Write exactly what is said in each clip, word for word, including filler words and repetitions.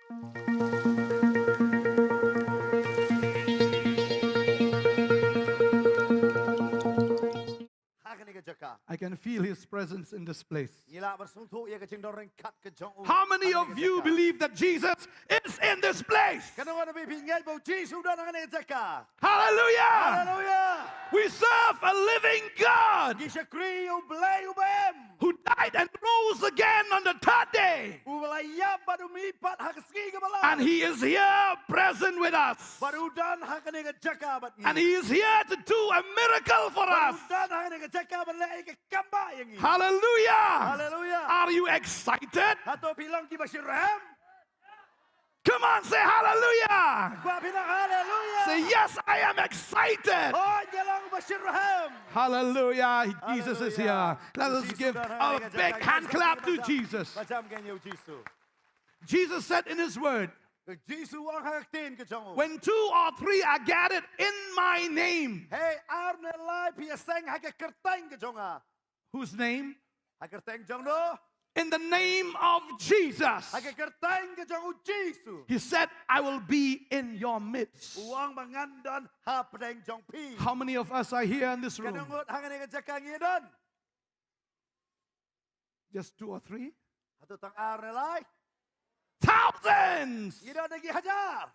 Ha kane ka jaka. I can feel his presence in this place. Ngi lah ban sngewthuh ïa ka jingdon ryngkat ka jong u. How many of you believe that Jesus is in this place? Katno ngut na phi phi ngeit ba u Jisu u don ha kane ka jaka? Hallelujah! Hallelujah! We serve a living God. Ngi shakri ïa u Blei uba em. Who died and rose again on the third day. Uba la ïap bad u mih pat ha ka sngi kaba lai. And he is here present with us. Bad u don ha kane ka jaka bad ngi. And he is here to do a miracle for us. Bad u don ha kane ka jaka ban leh ïa ka kam bah ïa ngi. Hallelujah. Hallelujah. Are you excited? Hato phi long kiba shitrhem? Come on, say hallelujah. Kwah phi long hallelujah. Say, "Yes, I am excited." Oh, ngi long ba shitrhem. Hallelujah. Jesus is here. Hallelujah. Let us give a big hand clap to Jesus. Ba jam kein ïa u Jisu. Jesus said in his word, Ka Jisu u ong ha ka ktien ka jong u. "When two or three are gathered in my name." Hei ar ne lai phi ïaseng ha ka kyrteng ka jong nga. Whose name? Ha ka kyrteng jong no? In the name of Jesus. Ha ka kyrteng ka jong u Jisu. He said, "I will be in your midst." U ong ba ngan don hapdeng jong phi. How many of us are here in this room? Katno ngut ha kane ka jaka ngi don? Just two or three? Hato tang ar ne lai? Thousands! Ngi don da ki hajar.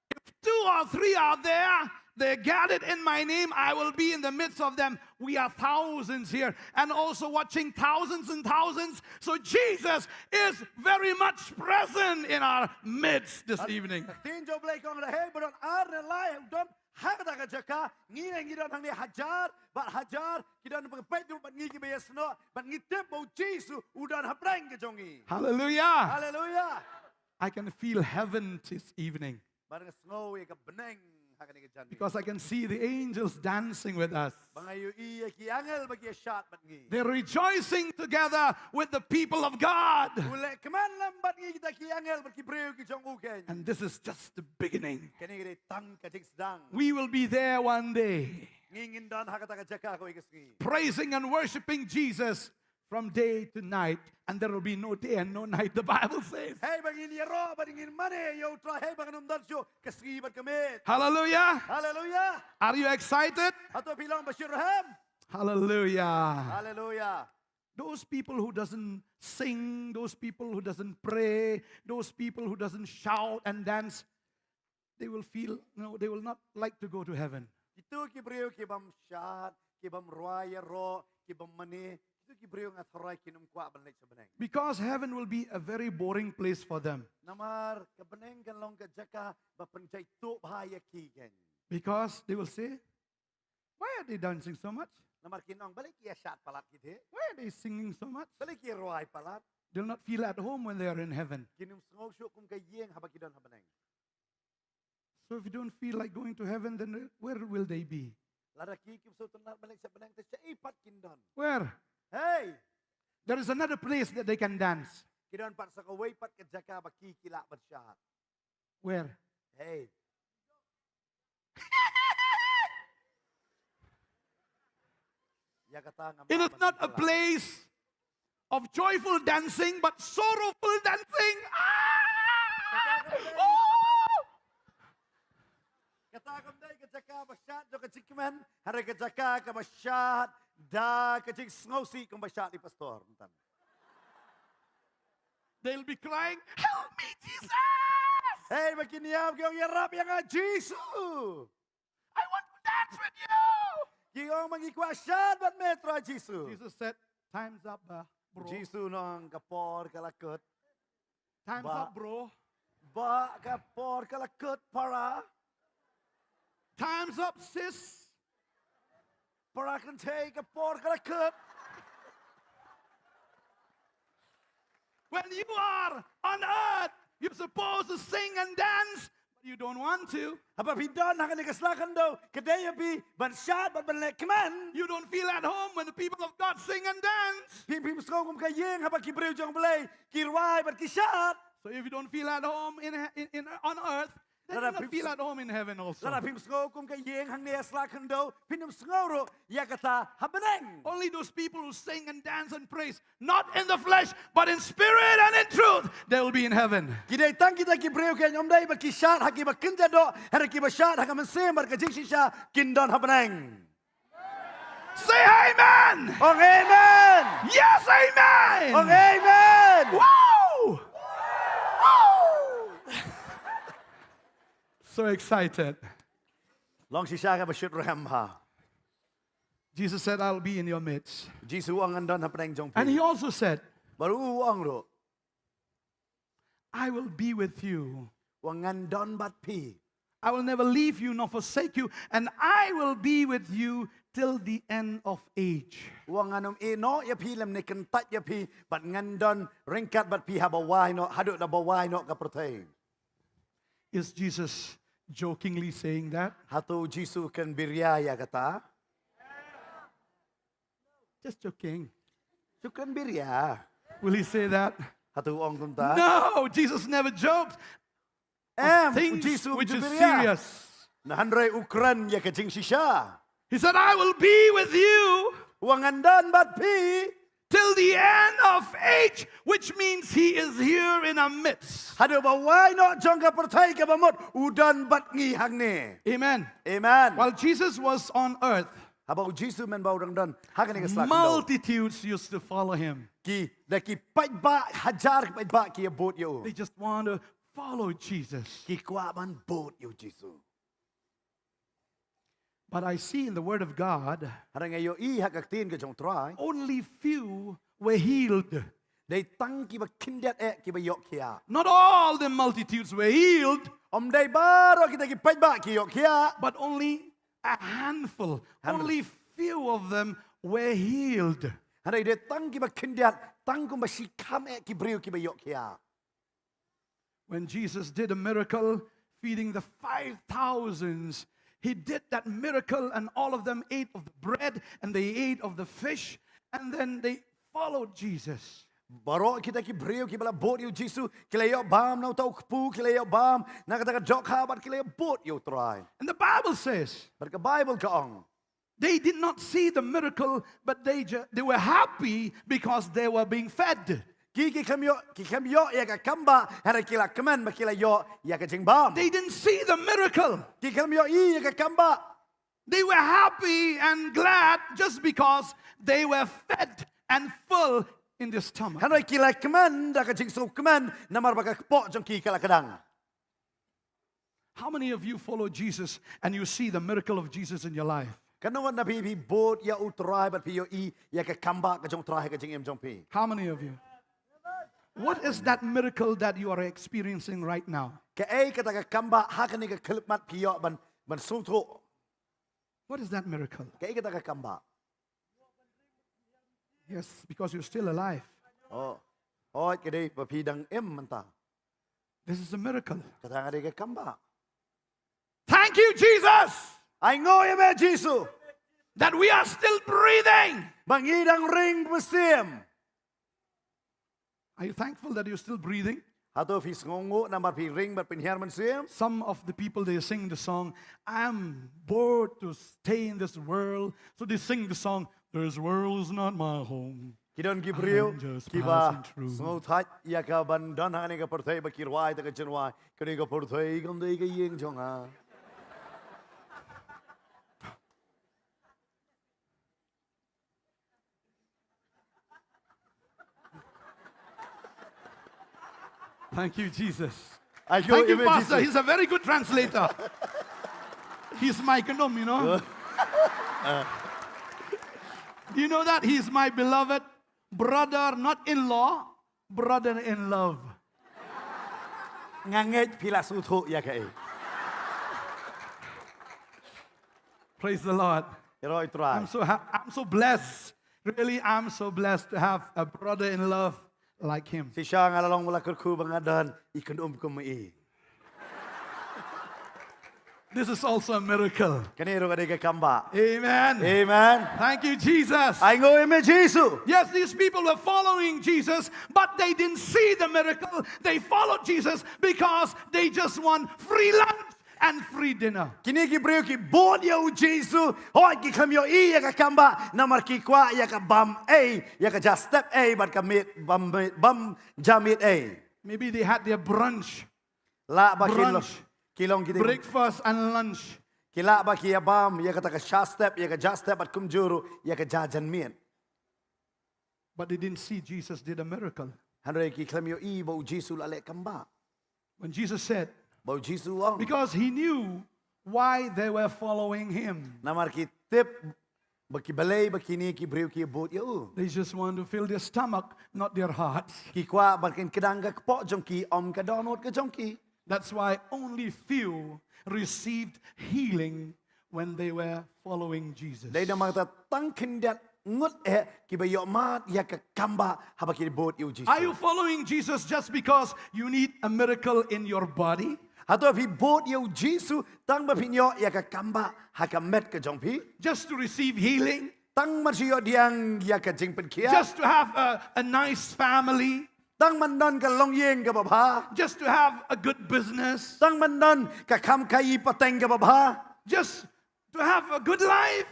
If two or three are there, they gathered in my name, I will be in the midst of them. We are thousands here, and also watching thousands and thousands. So Jesus is very much present in our midst this evening. Ka ktien jong u Blei ka ong, hei ba don ar ne lai u don ha kata ka jaka, ngi ne ngi don hangne hajar bad hajar, ki don ba peit ruh bad ngi kiba ïasnoh, bad ngi tip ba u Jisu u don hapdeng ka jong ngi. Hallelujah. Hallelujah. I can feel heaven this evening. Bad nga sngew ïa ka bneng ha kane ka janmiet. Because I can see the angels dancing with us. Ba nga ïohi ïa ki angel ba ki ïashad bad ngi. They're rejoicing together with the people of God. U leh kmen lem bad ngi kita ki angel bad ki briew ki jong u kein. And this is just the beginning. Kane ka dei tang ka jingsdang. We will be there one day. Ngi ngin don ha kata ka jaka kawei ka sngi. Praising and worshiping Jesus from day to night, and there will be no day and no night, the Bible says. Hei ba ngin ïaroh bad ngin mane ïa u Trai, hei ba kan ym don shuh ka sngi bad ka miet. Hallelujah. Hallelujah. Are you excited? Hato phi long ba shitrhem? Hallelujah. Hallelujah. Those people who doesn't sing, those people who doesn't pray, those people who doesn't shout and dance, they will feel, you know, they will not like to go to heaven. Kito ki briew ki bym shad, ki bym rwai ïaroh, ki bym mane, kito ki briew nga tharai kin ym kwah ban leit sha bneng. Because heaven will be a very boring place for them. Namar ka bneng kan long ka jaka ba pynjai tuh bha ïa ki kein. Because they will say, "Why are they dancing so much? Namar kin ong, balei ki ïashad palat ki te? Why are they singing so much?" Balei ki rwai palat? They'll not feel at home when they are in heaven. Kin ym sngew shuh kum ka ïing haba ki don ha bneng. So if you don't feel like going to heaven, then where will they be? Lada ki kim sngewtynnat ban leit sha bneng te shaei pat kin don? Where? Hei! There is another place that they can dance. Ki don pat sa kawei pat ka jaka ba ki ki lah ban shad. Where? Hei. Ïa kata ngam lah ban. It is not a place of joyful dancing, but sorrowful dancing. Ah! Kata kam dei, oh! Kata kam dei ka jaka ba shad jong ka jingkmen, hynrei ka jaka kaba shad da ka jingsngewsih, kumba shad i pastor mynta. They'll be crying, "Help me, Jesus!" Hei, ba kin ïap ki ong, "Ïarap ïa nga, Jisu!" "I want to dance with you!" Ki ong, "Ba ngi kwah shad bad me, Trai Jisu." Jesus said, "Time's up, bah, bro." Jisu u ong, "Ka por ka la kut." "Time's up, bro." "Bah, ka por ka la kut, para." "Time's up, sis." "Para kynthei, ka por ka la kut." When you are on earth, you're supposed to sing and dance, but you don't want to. Haba phi don ha kane ka sla khyndew, ka dei ïa phi ban shad bad ban leh kmen. You don't feel at home when the people of God sing and dance. Phi, phim sngew kum ka ïing haba ki briew jong u Blei ki rwai bad ki shad. So if you don't feel at home in, in, in, on earth, Then you'll not feel at home in heaven also. Lada phim sngew kum ka ïing hangne ha sla khyndew, phim sngew ruh ïa kata ha bneng. Only those people who sing and dance and praise, not in the flesh, but in spirit and in truth, they will be in heaven. Ki dei tang kita ki briew kein, ym dei ba ki shad ha kiba kynja doh, hynrei kiba shad ha ka mynsiem bad ka jingshisha, kin don ha bneng. Say amen. Ong amen. Yes, amen. Ong amen. Wow. Wow. So excited. Long shisha kaba shit rhem ha. Jesus said, "I'll be in your midst." Jisu u ong ngan don ha pdeng jong phi. And he also said, Bad u ong ruh, "I will be with you. U ong ngan don bad phi. I will never leave you nor forsake you, and I will be with you till the end of age." U ong ngan ym ïehnoh ïa phi lymne kyntait ïa phi, bad ngan don ryngkat bad phi haba wai noh, haduh da ba wai noh ka pyrthei. Is Jesus jokingly saying that? Hato Jisu u kren biria ïa kata? Just joking. Shu kren biria. Will he say that? Hato u ong kumta? No, Jesus never jokes. Em, things Jisu which is biria. Serious. Hynrei u kren ïa ka jingshisha. He said, "I will be with you." U ong ngan don bad phi. Till the end of age, which means he is here in our midst. Haduh ba wai noh jong ka pyrthei kaba mut, u don bad ngi hangne. Amen. Amen. While Jesus was on earth, haba u Jisu mynba u dang don ha kane ka sla khyndew, multitudes used to follow him. Ki, da ki paidbah, hajar ki paidbah ki ïa bud ïa u. They just want to follow Jesus. Ki kwah ban bud ïa u Jisu. But I see in the word of God, hynrei nga ïohi ha ka ktien ka jong u Trai, only few were healed. Dei tang kiba khyndiat eh kiba ïoh khiah. Not all the multitudes were healed. Ym dei baroh kita ki paidbah ki ïoh khiah. But only a handful. Handful. Only few of them were healed. Hynrei dei tang kiba khyndiat, tang kumba shikham eh ki briew kiba ïoh khiah. When Jesus did a miracle feeding the five thousands, he did that miracle and all of them ate of the bread and they ate of the fish and then they followed Jesus. Baroh kita ki briew kiba la bud ïa u Jisu, ki la ïoh bam na uta u kpu, ki la ïoh bam na kata ka dohkha bad ki la ïoh bud ïa u Trai. And the Bible says, bad ka Baibl ka ong, they did not see the miracle, but they ju-, they were happy because they were being fed. Ki, ki khlem ïoh, ki khlem ïoh ïa ka kambah, hynrei ki la kmen ba ki la ïoh ïa ka jingbam. They didn't see the miracle. Ki khlem ïohi ïa ka kambah. They were happy and glad just because they were fed and full in their stomach. Hynrei ki la kmen da ka jingsngewkmen namar ba ka kpoh jong ki ka la kdang. How many of you follow Jesus and you see the miracle of Jesus in your life? Katno ngut na phi phi bud ïa u Trai bad phi ïohi ïa ka kambah ka jong u Trai ha ka jingim jong phi? How many of you? What is that miracle that you are experiencing right now? Kaei kata ka kambah ha kane ka khyllipmat phi ïoh ban, ban sngewthuh? What is that miracle? Kaei kata ka kambah? Yes, because you're still alive. Oh. Oh, ka dei ba phi dang im mynta. This is a miracle. Kata nga dei ka kambah. Thank you, Jesus. Ai nguh ïa me Jisu. That we are still breathing. Ba ngi dang ring mynsiem. Are you thankful that you're still breathing? Hato phi sngewnguh namar phi ring bad pynhiar mynsiem? Some of the people, they sing the song, "I'm bored to stay in this world." So they sing the song, "This world is not my home." Ki don ki briew, I'm just kiba passing through. Sngewthait ïa ka ban don ha kane ka pyrthei bad ki rwai ta ka jingrwai, kane ka pyrthei kam dei ka ïing jong nga. Thank you, Jesus. Ai nguh ïa me Jisu. Thank you, Pastor. He's a very good translator. He's my khyndom, you know. Do you know that he's my beloved brother, not in-law, brother in love? Nga ngeit phi la sngewthuh ïa kaei. Praise the Lord. Ïaroh ïa u Trai. I'm so ha-, I'm so blessed. Really, I'm so blessed to have a brother in love like him. Shisha nga la long ba la kyrkhu ba nga don i khyndom kum i. This is also a miracle. Kane ruh ka dei ka kambah. Amen. Amen. Thank you, Jesus. Ai nguh ïa me Jisu. Yes, these people were following Jesus, but they didn't see the miracle. They followed Jesus because they just want free lunch and free dinner. Kine ki briew ki bud ïa u Jisu, hooid ki khlem ïohi ïa ka kambah, namar ki kwah ïa ka bam ei, ïa ka ja step ei bad ka miet bam, bam ja miet ei. Maybe they had their brunch, Lah ba ki long, Brunch. ki long ki dei breakfast and lunch, ki lah ba ki ïa bam ïa kata ka sha step, ïa ka ja step bad kumjuh ruh ïa ka ja janmiet. But they didn't see Jesus did a miracle. Hynrei ki khlem ïohi ba u Jisu la leh kambah. When Jesus said, Ba u Jisu u ong. Because he knew why they were following him. Namar ki tip ba ki balei ba kine ki briew ki bud ïa u. They just want to fill their stomach, not their hearts. Ki kwah ba kin kdang ka kpoh jong ki, ym ka dohnud ka jong ki. That's why only few received healing when they were following Jesus. Dei namar kata tang khyndiat ngut eh kiba ïohmad ïa ka kambah haba ki bud ïa u Jisu. Are you following Jesus just because you need a miracle in your body? Hato phi bud ïa u Jisu tang ba phin ïoh ïa ka kambah ha ka met ka jong phi? Just to receive healing? Tang ban shu ïoh pdiang ïa ka jingpynkhiah? Just to have a, a nice family? Tang ban don ka longïing kaba bha? Just to have a good business? Tang ban don ka kham khaïi pateng kaba bha? Just to have a good life?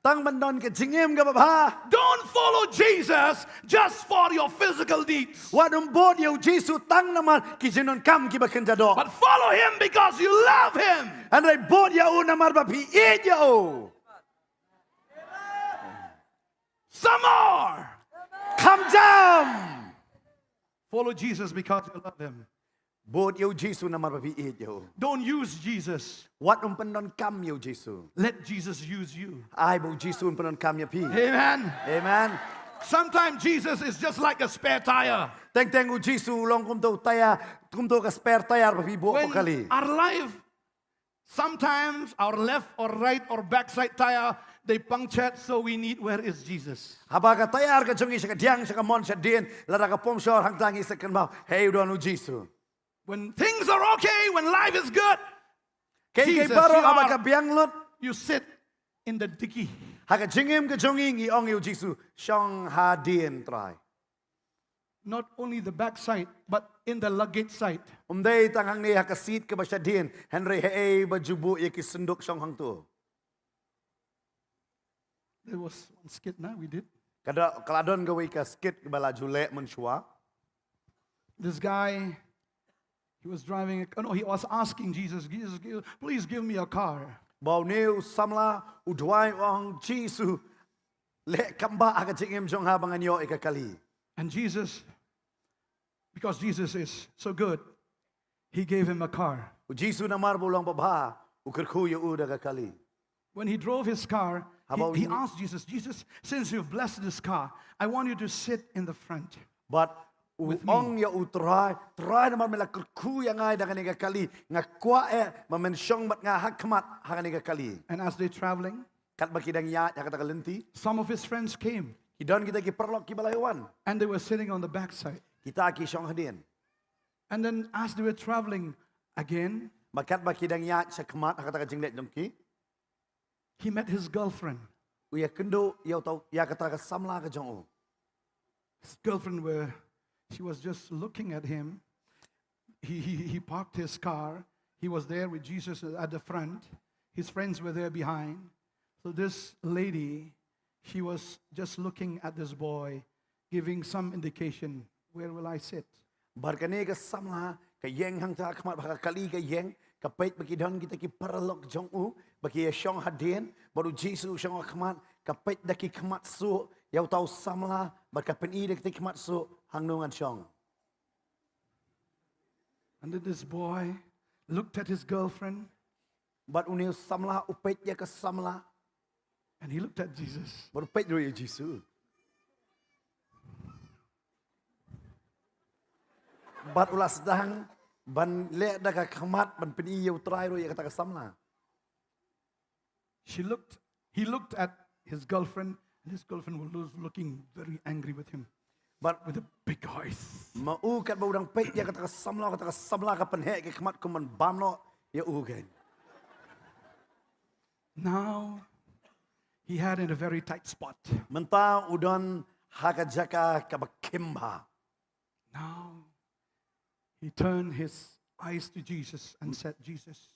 Tang ban don ka jingim kaba bha? Don't follow Jesus just for your physical needs. Wat ym bud ïa u Jisu tang namar ki jingdonkam kiba kynja doh. But follow him because you love him. Hynrei bud ïa u namar ba phi ïeit ïa u. Some more. Kham jam. Follow Jesus because you love him. Bud ïa u Jisu namar ba phi ïeit ïa u. Don't use Jesus. Wat ym pyndonkam ïa u Jisu. Let Jesus use you. Ai ba u Jisu un pyndonkam ïa phi. Amen. Amen. Sometimes Jesus is just like a spare tire. Teng teng u Jisu u long kumto u tire, kumto ka spare tire ba phi buh ha u kali. When our life, sometimes our left or right or backside tire, they punctured, so we need, where is Jesus? Haba ka tire ka jong ngi sha ka diang, sha ka mon, sha dien, lada ka pom shor, hangta ngi sa kynmaw, hei u don u Jisu. When things are okay, when life is good, Kaei kaei Jesus, baroh you haba are- ka biang lut, you sit in the dicky. Ha ka jingim ka jong ngi ngi ong ïa u Jisu, shong hadien Trai. Not only the backside, but in the luggage side. Um dei tang hangne ha ka seat kaba shadien, hynrei haei ba ju buh ïa ki synduk shong hangto. There was one skit now we did. Ka don, ka la don kawei ka skit ba la ju leh mynshuwa. This guy, he was driving, a, oh, no, he was asking Jesus, "Jesus, give, please give me a car." Ba une u samla u duwai u ong, Jisu, leh kambah ha ka jingim jong nga ba ngan ïoh ïa ka kali. And Jesus, because Jesus is so good, he gave him a car. U Jisu namar ba u long babha, u kyrkhu ïa u da ka kali. When he drove his car, Haba he, he u- asked Jesus, "Jesus, since you've blessed this car, I want you to sit in the front." Bad u With me. Ong ïa u Trai, Trai, namar me la kyrkhu ïa nga da kane ka kali, nga kwah eh ba men shong bad nga ha khmat ha kane ka kali. And as they're traveling, Katba ki dang ïaid ha kata ka lynti, some of his friends came ki don kita ki paralok kiba la wan. And they were sitting on the backside. Kita ki shong hadien. And then as they were traveling again, Bad katba ki dang ïaid sha khmat ha kata ka jingleit jong ki, he met his girlfriend. u ïakynduh ïa uta, ïa kata ka samla ka jong u. His girlfriend were, she was just looking at him. He, he, he parked his car. He was there with Jesus at the front. His friends were there behind. So this lady, she was just looking at this boy, giving some indication, "Where will I sit?" Bad kane ka samla ka ïeng hangta ha khmat, bad ka kali ka ïeng, ka peit ba ki don kita ki paralok jong u ba ki ïa shong hadien, bad u Jisu u shong ha khmat, ka peit da ki khmat suh ïa uta u samla, bad ka pyni da kita ki khmat suh, hangno ngan shong. And then this boy looked at his girlfriend. Bad une u samla u peit ïa ka samla. And he looked at Jesus. Bad u peit ruh ïa u Jisu. Bad u la sdang ban leh da ka khmat ban pyni ïa u Trai ruh ïa kata ka samla. She looked, he looked at his girlfriend, and his girlfriend was looking very angry with him. Bad With the big eyes. Ma u katba u dang peit ïa kata ka samla, kata ka samla ka pynheh ki khmat kum ban bam noh ïa u kein. Now he had in a very tight spot. Mynta u don ha ka jaka kaba khim bha. Now he turned his eyes to Jesus and said, "Jesus,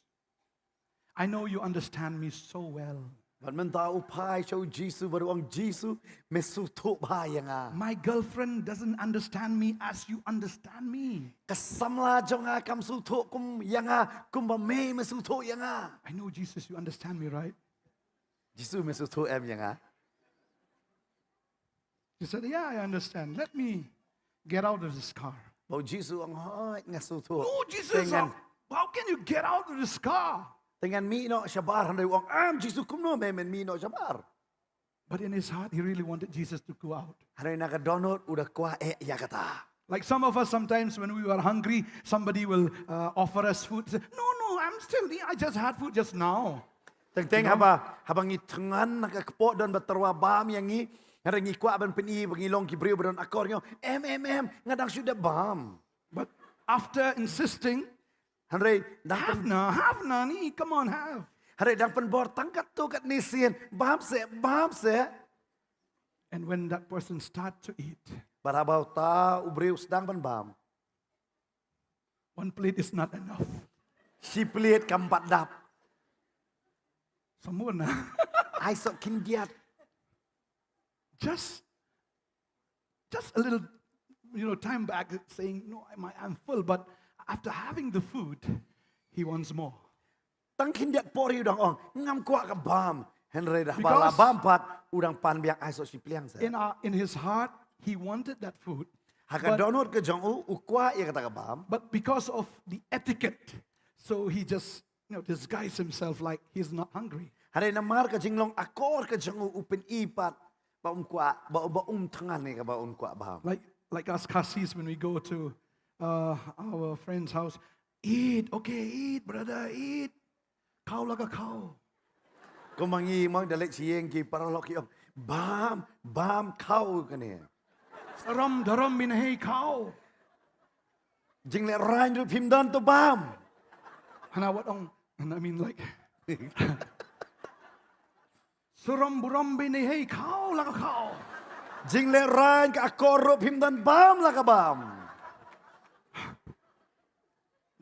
I know you understand me so well. Bad mynta u phai sha u Jisu bad u ong, Jisu, me sngewthuh bha ïa nga. My girlfriend doesn't understand me as you understand me. Ka samla jong nga kam sngewthuh kum ïa nga kumba me me sngewthuh ïa nga." I know, Jesus, you understand me, right?" Jisu, me sngewthuh em ïa nga? He said, "Yeah, I understand. Let me get out of this car." Bad u Jisu u ong, hooid, nga sngewthuh. "No, Jesus, how, how can you get out of this car?" Te ngan mih noh shabar. Hynrei u ong, em Jisu, kumno me men mih noh shabar? But in his heart, he really wanted Jesus to go out. Hynrei na ka dohnud u da kwah eh ïa kata. Like some of us, sometimes when we are hungry, somebody will uh, offer us food. Say, "No, no, I'm still, I just had food just now." Teng teng haba, haba ngi thngan na ka kpoh don ba tyrwa bam ïa ngi, hynrei ngi kwah ban pyni ba ngi long ki briew ba don akor, ngi ong, em, em, em, nga dang shu dep bam. But after insisting, Hynrei dang "Have pyn, na, have na, ni, come on, have." hynrei dang pynbor tang katto katne sien, bam seh, bam seh. And when that person start to eat, Bad haba uta u briew sdang ban bam, one plate is not enough. shi pliat kam pat dap. Some more now. Ai soh khyndiat. Just, just a little, you know, time back saying, "No, I'm, I'm full." But after having the food, he wants more. Tang khyndiat por u dang ong, ngam kwah ka bam. Hynrei da haba la Because bam pat, u dang pan biang, ai soh shi pliang seh. In, our, in his heart, he wanted that food. Ha ka But, dohnud ka jong u, u kwah ïa kata ka bam. but because of the etiquette, so he just, you know, disguised himself like he's not hungry. Hynrei namar ka jinglong akor ka jong u, u pyni pat ba um kwah, ba, ba um thngan ïa kaba um kwah bam. Like, like us Khasis, when we go to uh, our friend's house, "Eat, okay, eat, brother, eat. Khaw la ka khaw. Kumba ngi mong da leit sha ïing ki paralok ki ong, bam, bam, khaw kane. Saram dharam bynhei khaw." Jinglehraiñ ruh phim don to bam. Hana wat ong, and I mean, like, "Saram buram bynhei khaw la ka khaw." Jinglehraiñ ka akor ruh phim don, bam la ka bam.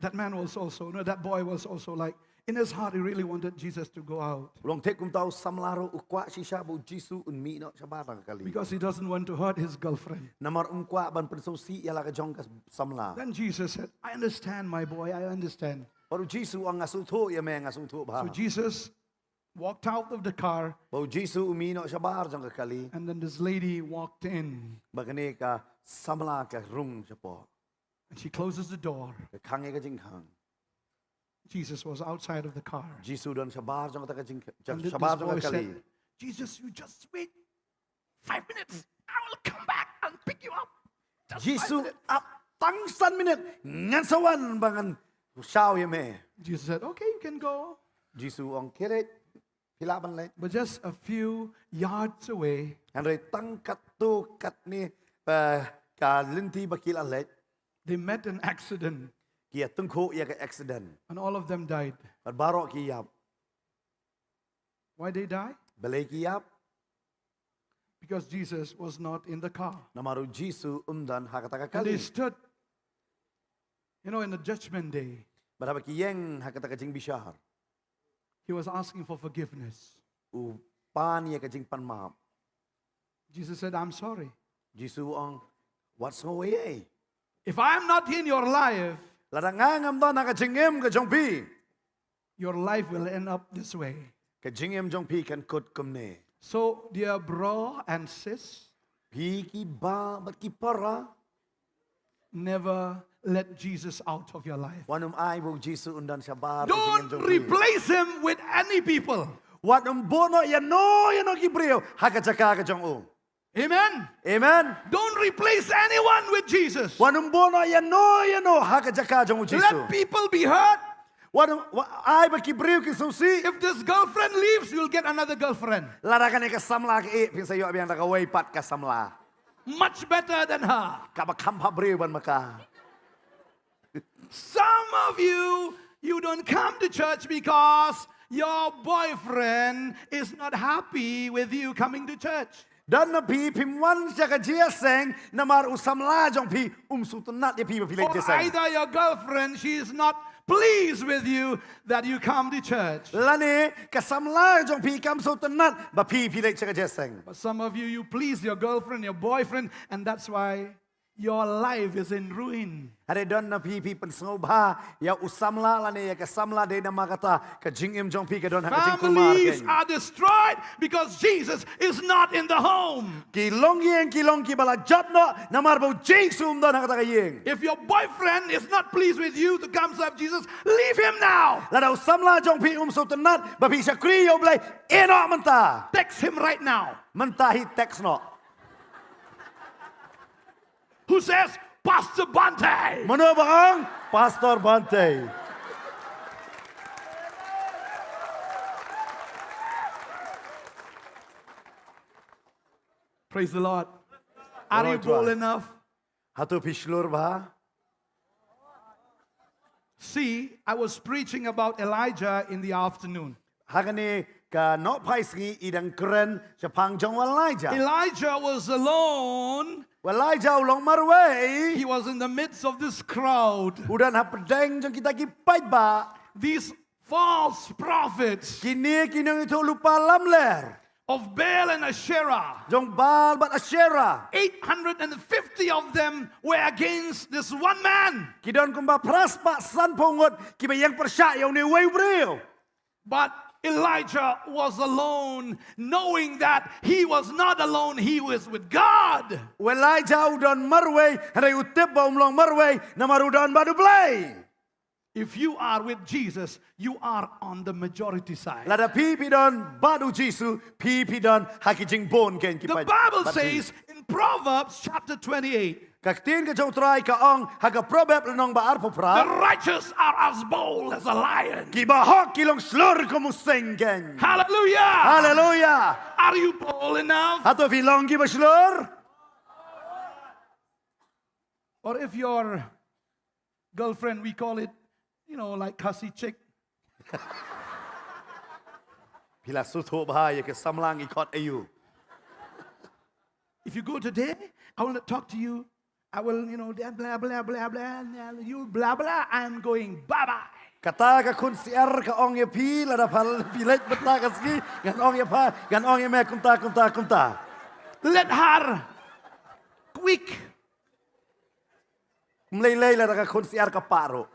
That man was also, no, that boy was also like, in his heart, he really wanted Jesus to go out. Long thik kumta u samla ruh u kwah shisha ba u Jisu un mih noh shabar tang ka kali. Because he doesn't want to hurt his girlfriend. Namar um kwah ban pynsngewsih ïa la ka jong ka samla. Then Jesus said, "I understand, my boy, I understand." Bad u Jisu u ong, nga sngewthuh ïa me, nga sngewthuh bha. So Jesus walked out of the car, Bad u Jisu u mih noh shabar jong ka kali. And then this lady walked in. Bad kane ka samla ka rung shapoh. And she closes the door. Ka khang ïa ka jingkhang. Jesus was outside of the car. Jisu u don shabar jong kata ka jing, And th- shabar this jong ka boy kali. Said, "Jesus, you just wait five minutes. I will come back and pick you up. Just five Jisu, minutes." ap tang san minit, ngan sa wan ba ngan shaw ïa me. Jesus said, "Okay, you can go." Jisu u ong, khie leit, phi lah ban leit. But just a few yards away, Hynrei tang katto katne, eh, ka lynti ba ki la leit, they met an accident. ki ïa tyngkhuh ïa ka accident. And all of them died. Bad baroh ki ïap. Why they die? Balei ki ïap? Because Jesus was not in the car. Namar u Jisu um don ha kata ka And they kali. Stood, you know, in the judgment day, Bad haba ki ïeng ha kata ka jingbishar, he was asking for forgiveness. u pan ïa ka jingpanmap. Jesus said, "I'm sorry. Jisu u ong, wat sngewbha. If I'm not in your life, lada nga ngam don ha ka jingim ka jong phi, your life will end up this way." ka jingim jong phi kan kut kumne. So, dear bro and sis, Phi ki bah bad ki para, never let Jesus out of your life. wat nym ai ba u Jisu un don shabar ka jingim Don't jong phi. Replace him with any people. Wat nym buh noh ïano ïano ki briew ha ka jaka ka jong u. Amen. Amen. Don't replace anyone with Jesus. Wat nym buh noh ïano ïano ha ka jaka jong u Jisu. Let people be hurt. Wat nym, wat, ai ba ki briew ki sngewsih. If this girlfriend leaves, you'll get another girlfriend. Lada kane ka samla ka ïeh, phin sa ïoh biang da kawei pat ka samla. Much better than her. Kaba kham bha briew ban ma ka. Some of you, you don't come to church because Your boyfriend is not happy with you coming to church. Don na phi phim wan sha ka jingïaseng namar u samla jong phi um sngewtynnat ïa phi ba phi leit jingïaseng. Or either your girlfriend, she is not pleased with you that you come to church. Lane ka samla jong phi kam sngewtynnat ba phi phi leit sha ka jingïaseng. But some of you, you please your girlfriend, your boyfriend, and that's why your life is in ruin. Hynrei don na phi phi pynsngewbha ïa u samla lane ïa ka samla dei namar kata ka jingim jong phi ka don ha ka jingkulmar. Families are destroyed because Jesus is not in the home. Ki longïing ki long kiba la jot noh namar ba u Jisu um don ha kata ka ïing. If your boyfriend is not pleased with you to come serve Jesus, leave him now. Lada u samla jong phi um sngewtynnat ba phi shakri ïa U Blei, ïeh noh mynta. Text him right now. Mynta hi text noh. Who says, "Pastor Bante"? Mano ba ong, "Pastor Bante"? Praise the Lord. Are you bold enough? Hato phi shlur bha? See, I was preaching about Elijah in the afternoon. Hangne ka nohphai sngi i dang kren shaphang jong u Elijah. Elijah was alone. U Elijah u long marwei. He was in the midst of this crowd. U don hapdeng jong kita ki paidbah. These false prophets. Kine ki nongïathuhlypa lamler. Of Baal and Asherah. Jong Baal bad Asherah. Eight hundred and fifty of them were against this one man. Ki don kumba phra spah sanphew ngut kiba ïeng pyrshah ïa une uwei u briew. But Elijah was alone, knowing that he was not alone, he was with God. U Elijah u don marwei, hynrei u tip ba um long marwei namar u don bad U Blei. If you are with Jesus, you are on the majority side. Lada phi phi don bad u Jisu, phi phi don ha ki jingbun kein ki paidbah. The Bible says in Proverbs chapter twenty-eight, ka ktien ka jong U Trai ka ong ha ka Proverb lynnong ba arphew phra, "The righteous are as bold as a lion." Ki bahok ki long shlur kum u seng kein. Hallelujah. Hallelujah. Are you bold enough? Hato phi long kiba shlur? Or if your girlfriend, we call it, you know, like Khasi chick. Phi la sngewthuh bha ïa ka samla ngi khot aïu. If you go today, I will not talk to you. I will, you know, blah, blah, blah, blah, blah, you blah, blah, I am going, bye-bye. Kata ka khun syiar ka ong ïa phi, lada pha phi leit mynta ka sngi, ngan ong ïa pha, ngan ong ïa me kumta, kumta, kumta. Let her quick. Mlei lei lada ka khun syiar ka paro.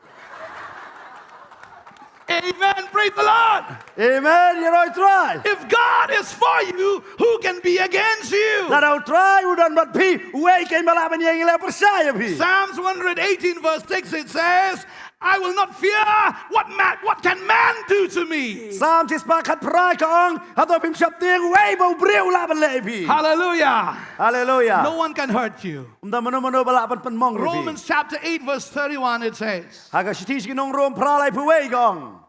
Amen. Praise the Lord. Amen. Ïaroh Trai. If God is for you, who can be against you? Lada U Trai u don bad phi, uei kein ba lah ban ïeng leh pyrshah ïa phi? Psalms one hundred eighteen verse six, it says, "I will not fear what man, what can man do to me?" Psalm shispah khatphra ka ong, hato phim sheptieng uei ba u briew u lah ban leh ïa phi? Hallelujah. Hallelujah. No one can hurt you. Ym don mano mano ba lah ban pynmong ïa phi. Romans chapter eight verse thirty-one, it says, ha ka shithi sha ki nong Rom phra laiphew wei ka ong,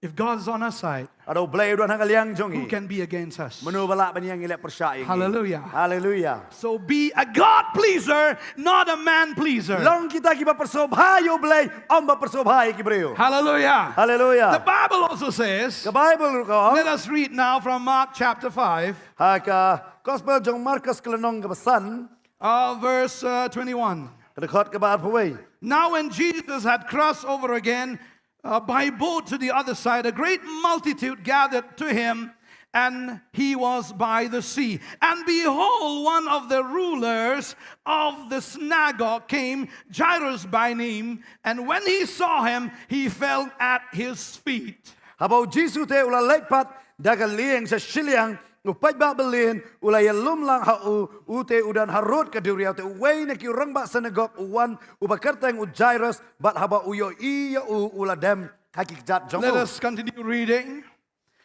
"If God is on our side, lada U Blei u don ha ka liang jong ngi, who can be against us?" Mano ba lah ban ïeng leh pyrshah ïa ngi? Hallelujah. Hallelujah. So be a God pleaser, not a man pleaser. Long kita kiba pyrshah bha ïa U Blei, ym ba pyrshah bha ïa ki briew. Hallelujah. Hallelujah. The Bible also says, ka Bible ruh ka ong, let us read now from Mark chapter five. Ha ka Gospel jong Markus ka lynnong kaba san. Uh, verse, uh, twenty-one. Ka dkhot kaba arphew wei. Now when Jesus had crossed over again, uh, by boat to the other side, a great multitude gathered to him, and he was by the sea. And behold, one of the rulers of the synagogue came, Jairus by name, and when he saw him, he fell at his feet. Haba u Jisu te u la leit pat da ka lieng sha shiliang, u paidbah byllien u la ïalum lang ha u. U te u don harud ka duriaw, te uwei na ki rangbah synagog u wan, uba kyrteng u Jairus, bad haba u ïohi ïa u, u la dem ha ki kjat jong u. Let us continue reading.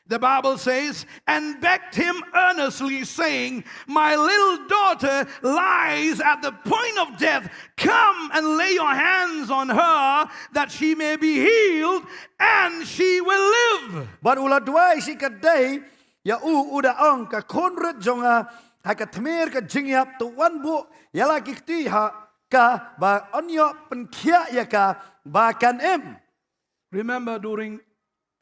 The Bible says, "And begged him earnestly, saying, 'My little daughter lies at the point of death. Come and lay your hands on her, that she may be healed, and she will live.'" Bad u la duwai shikatdei ïa u, u da ong, "Ka khun rit jong nga ha ka thmir ka jingïap, to wan buh ïa la ki kti ha ka, ba yn ïoh pynkhiah ïa ka ba kan im." Remember, during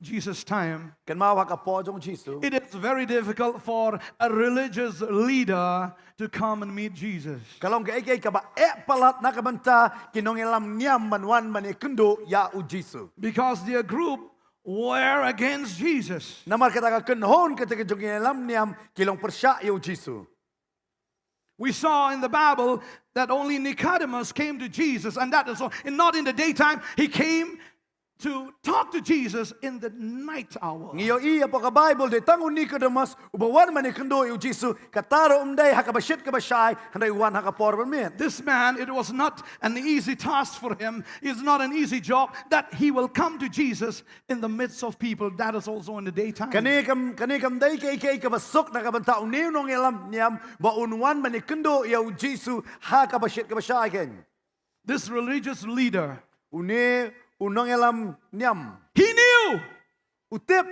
Jesus' time, kynmaw ha ka por jong u Jisu, it is very difficult for a religious leader to come and meet Jesus. Ka long kaei kaei kaba eh palat na ka bynta ki nongïalam niam ban wan ban ïakynduh ïa u Jisu. Because their group were against Jesus. Namar kata ka kynhun kata ka jong ki nongïalam niam ki long pyrshah ïa u Jisu. We saw in the Bible that only Nicodemus came to Jesus, and that is all, and not in the daytime. He came to talk to Jesus in the night hour. Ngi ïohi hapoh ka Bible dei tang u Nicodemus uba wan ban ïakynduh ïa u Jisu, kata ruh ym dei ha kaba shit kaba shai, hynrei u wan ha ka por ban miet. This man, it was not an easy task for him. It's not an easy job that he will come to Jesus in the midst of people, that is also in the daytime. Kane kam, kane kam dei kaei kaei kaba suk na ka bynta une u nongïalam niam ba un wan ban ïakynduh ïa u Jisu ha kaba shit kaba shai kein. This religious leader, une u nongïalam niam, he knew, u tip,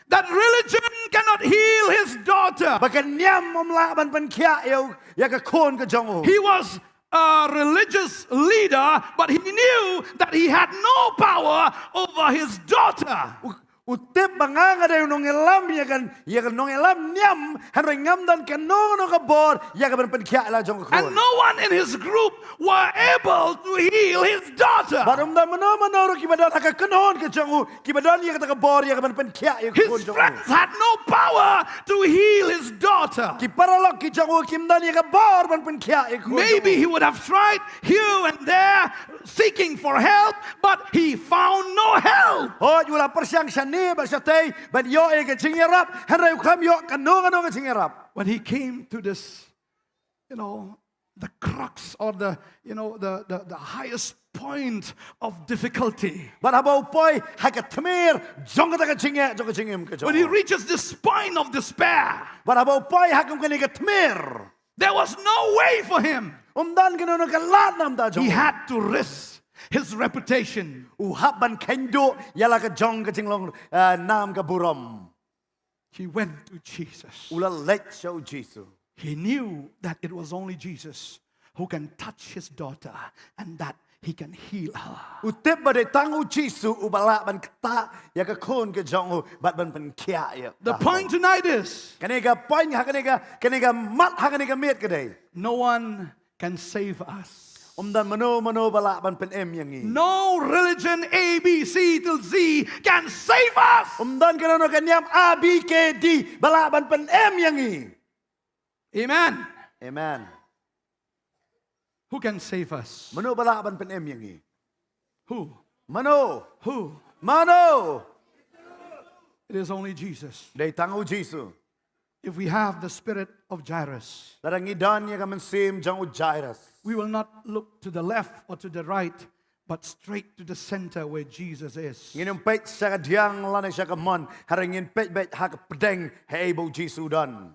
that religion cannot heal his daughter. Ba ka niam ym lah ban pynkhiah ïa u, ïa ka khun ka jong u. He was a religious leader, but he knew that he had no power over his daughter. U, u tip ba nga nga dei u nongïalam ïa ka, ïa ka nongïalam niam, hynrei ngam don kano kano ka bor ïa ka ban pynkhiah ïa la jong ka khun. And no one in his group were able to heal his daughter. Bad ym don mano mano ruh kiba don ha ka kynhun ka jong u kiba don ïa kata ka bor ïa ka ban pynkhiah ïa ka khun jong u. His friends had no power to heal his daughter. Ki paralok ki jong u kim don ïa ka bor ban pynkhiah ïa ka khun jong u. Maybe he would have tried here and there, seeking for help, but he found no help. Hooid, u la pyrshang shane bad shatei ban ïoh ïa ka jingïarap, hynrei um ïoh kano kano ka jingïarap. When he came to this, you know, the crux or the, you know, the, the, the highest point of difficulty. Bad haba u poi ha ka tmier jong kata ka jingeh jong ka jingim ka jong u. When he reaches this point of despair, bad haba u poi ha kum kane ka tmier, there was no way for him. Um don kano kano ka lad namar jong u. He had to risk his reputation. U hap ban kheiñ duh ïa la ka jong ka jinglong, eh, nam ka burom. He went to Jesus. U la leit sha u Jisu. He knew that it was only Jesus who can touch his daughter and that he can heal her. U tip ba dei tang u Jisu uba lah ban ktah ïa ka khun ka jong u bad ban pynkhiah ïa ka. The point tonight is, kane ka point ha kane ka, kane ka mat ha kane ka miet ka dei, no one can save us. Um don mano mano ba lah ban pynim ïa ngi. No religion A B C till Z can save us. Um don kano kano ka niam A B K D ba lah ban pynim ïa ngi. Amen. Amen. Who can save us? Mano ba lah ban pynim ïa ngi? Who? Mano? Who? Mano? It is only Jesus. Dei tang u Jisu. If we have the spirit of Jairus, lada ngi don ïa ka mynsiem jong u Jairus, we will not look to the left or to the right, but straight to the center where Jesus is. Ngin ym peit sha ka diang lane sha ka mon, hynrei ngin peit beit ha ka pdeng haei ba u Jisu u don.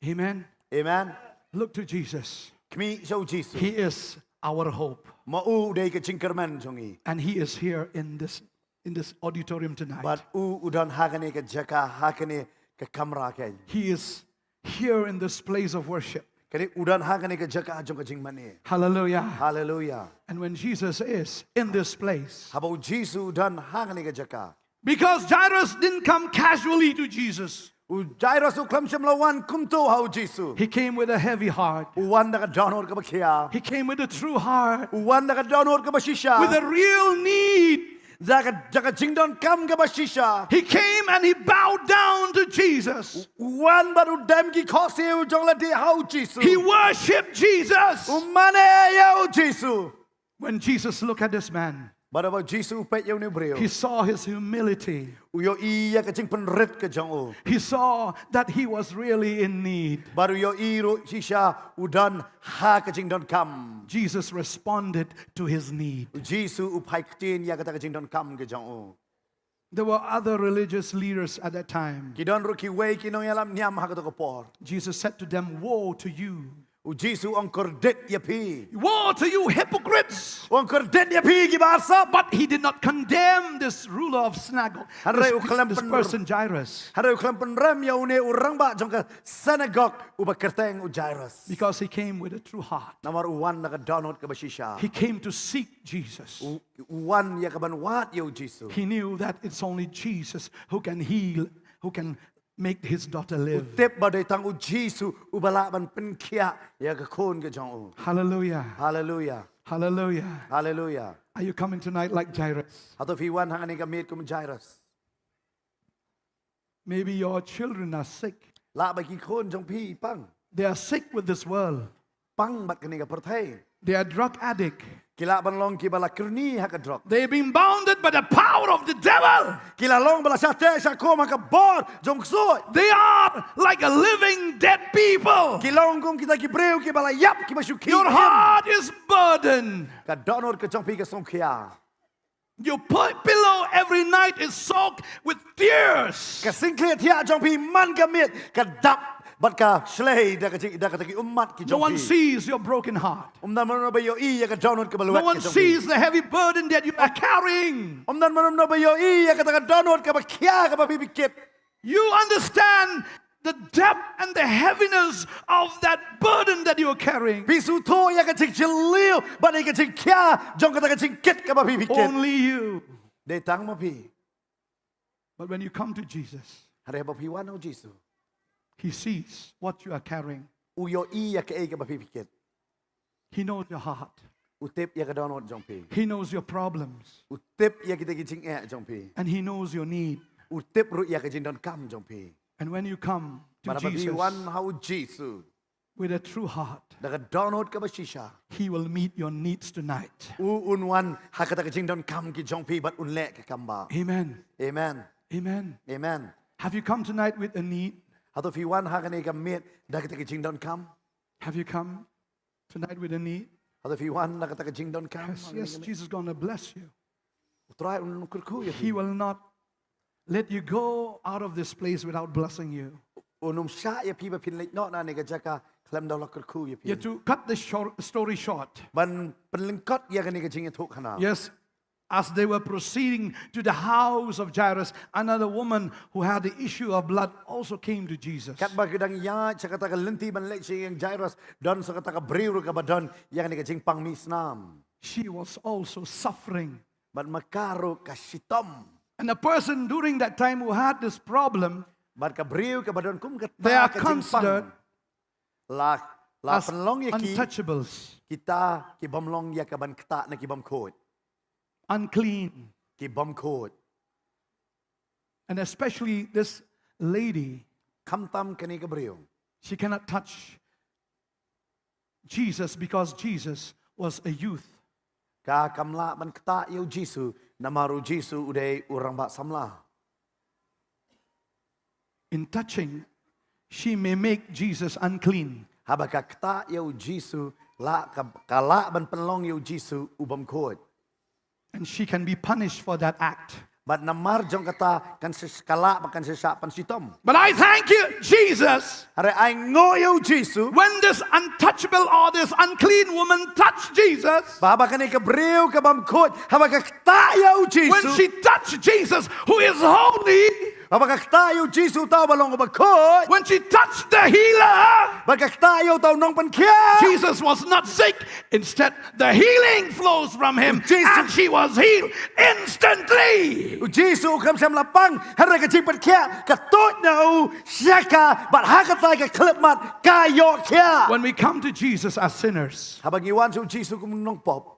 Amen. Amen. Look to Jesus. Khmih sha u Jisu. He is our hope. Ma u u dei ka jingkyrmen jong ngi. And he is here in this, in this auditorium tonight. Bad u u don ha kane ka jaka, ha kane ka kamra kein. He is here in this place of worship. Kane u don ha kane ka jaka jong ka jingmane. Hallelujah. Hallelujah. And when Jesus is in this place, haba u Jisu u don ha kane ka jaka, because Jairus didn't come casually to Jesus. U Jairus u khlem shym la wan kumto ha u Jisu. He came with a heavy heart. U wan da ka dohnud kaba khia. He came with a true heart. U wan da ka dohnud kaba shisha. With a real need. Da ka, da ka jingdonkam kaba shisha. He came and he bowed down to Jesus. U wan bad u dem ki khohsiew jong lade ha u Jisu. He worshipped Jesus. U mane ïa u Jisu. When Jesus looked at this man, bad haba u Jisu u peit ïa une u briew, he saw his humility. U ïohi ïa ka jingpynrit ka jong u. He saw that he was really in need. Bad u ïohi ruh shisha u don ha ka jingdonkam. Jesus responded to his need. U Jisu u phai ktien ïa kata ka jingdonkam ka jong u. There were other religious leaders at that time. Ki don ruh kiwei ki nongïalam niam ha kato ka por. Jesus said to them, "Woe to you." U Jisu u ong kordit ïa phi. Woe to you hypocrites! U ong kordit ïa phi kiba arsap. But he did not condemn this ruler of synagogue, Hynrei u khlem this pyn- person Jairus. Hynrei u khlem pynrem ïa une u rangbah jong ka synagog uba kyrteng u Jairus. Because he came with a true heart. Namar u wan na ka dohnud kaba shisha. He came to seek Jesus. U, u wan ïa ka ban wad ïa u Jisu. He knew that it's only Jesus who can heal, who can make his daughter live. U tip ba dei tang u Jisu uba lah ban pynkhiah ïa ka khun ka jong u. Hallelujah. Hallelujah. Hallelujah. Hallelujah. Are you coming tonight like Jairus? Hato phi wan hangne ka miet kum Jairus? Maybe your children are sick. Lah ba ki khun jong phi pang. They are sick with this world. Pang bad kane ka pyrthei. They are drug addict. Ki lah ban long kiba la kyrni ha ka drok. They've been bounded by the power of the devil. Ki la long ba la shah teh shah kum ha ka bor jong ksuid. They are like a living dead people. Ki long kum kita ki briew kiba la ïap kiba shu khih. Your heart is burdened. Ka dohnud ka jong phi ka sngewkhia. Your pillow every night is soaked with tears. Ka singklieh thiah jong phi man ka miet ka dap bad ka shlei da ka jing da ka taki ummat ki jong phi. No one sees your broken heart. Um dang man ba ïohi ïa ka dohnud kaba lwet. No one sees the heavy burden that you are carrying. Um dang man ba ïohi ïa ka dohnud kaba khia kaba phi bikit. You understand the depth and the heaviness of that burden that you are carrying. Phi sngewthuh ïa ka jingjylliew bad ïa ka jingkhia jong kata ka jingkit kaba phi bikit. Only you. Dei tang ma phi. But when you come to Jesus, Hynrei haba phi wan ha u Jisu. He sees what you are carrying. U ïohi ïa kaei kaba phi bikit. He knows your heart. U tip ïa ka dohnud jong phi. He knows your problems. U tip ïa kita ki jingeh jong phi. And he knows your need. U tip ruh ïa ka jingdonkam jong phi. And when you come to Bad haba phi Jesus wan ha u Jisu with a true heart, da ka dohnud kaba shisha, he will meet your needs tonight. U un wan ha kata ka jingdonkam ki jong phi bad un leh ka kam ba. Amen. Amen. Amen. Amen. Have you come tonight with a need? Hato phi wan ha kane ka miet da kata ka jingdonkam? Have you come tonight with a need? Hato phi wan na kata ka jingdonkam? Yes, yes, Jesus is going to bless you. U Trai un kyrkhu ïa phi. He will not let you go out of this place without blessing you. Un ym shah ïa phi ba phin leit noh na kane ka jaka khlem da u la kyrkhu ïa phi. Yeah, to cut the short, story short. Ban pynlyngkot ïa kane ka jingïathuhkhana. Yes, as they were proceeding to the house of Jairus, another woman who had the issue of blood also came to Jesus. Katba ki dang ïaid sha kata ka lynti ban leit sha ïing Jairus, don sa kata ka briew ruh kaba don ïa kane ka jingpang mih snam. She was also suffering. Bad ma ka ruh ka shitom. And a person during that time who had this problem, bad ka briew kaba don kum kata ka jingpang, la la pynlong ïa ki untouchables, kita ki bym long ïa ka ban ktah ne ki bym khuid. Unclean. Ki bym khuid. And especially this lady. Khamtam kane ka briew. She cannot touch Jesus because Jesus was a youth. Ka kam lah ban ktah ïa u Jisu namar u Jisu u dei u rangbah samla. In touching, she may make Jesus unclean. Haba ka ktah ïa u Jisu, lah ka, ka lah ban pynlong ïa u Jisu u bym khuid. And she can be punished for that act. Bad namar jong kata kan shisha, ka lah ba kan shisha pynshitom. But I thank you, Jesus. Hynrei ai nguh ïa u Jisu. When this untouchable or this unclean woman touched Jesus, ba haba kane ka briew ka bym khuid, haba ka ktah ïa u Jisu. When she touched Jesus, who is holy, Haba ka ktah ïa u Jisu uta uba long uba khuid. When she touched the healer, ba ka ktah ïa uta u nongpynkhiah. Jesus was not sick. Instead, the healing flows from him, and she was healed instantly. U Jisu u khlem shym la pang, hynrei ka jingpynkhiah ka tuid na u sha ka, bad ha kata ka khyllipmat ka ïoh khiah. When we come to Jesus as sinners, haba ngi wan sha u Jisu kum u nongpop,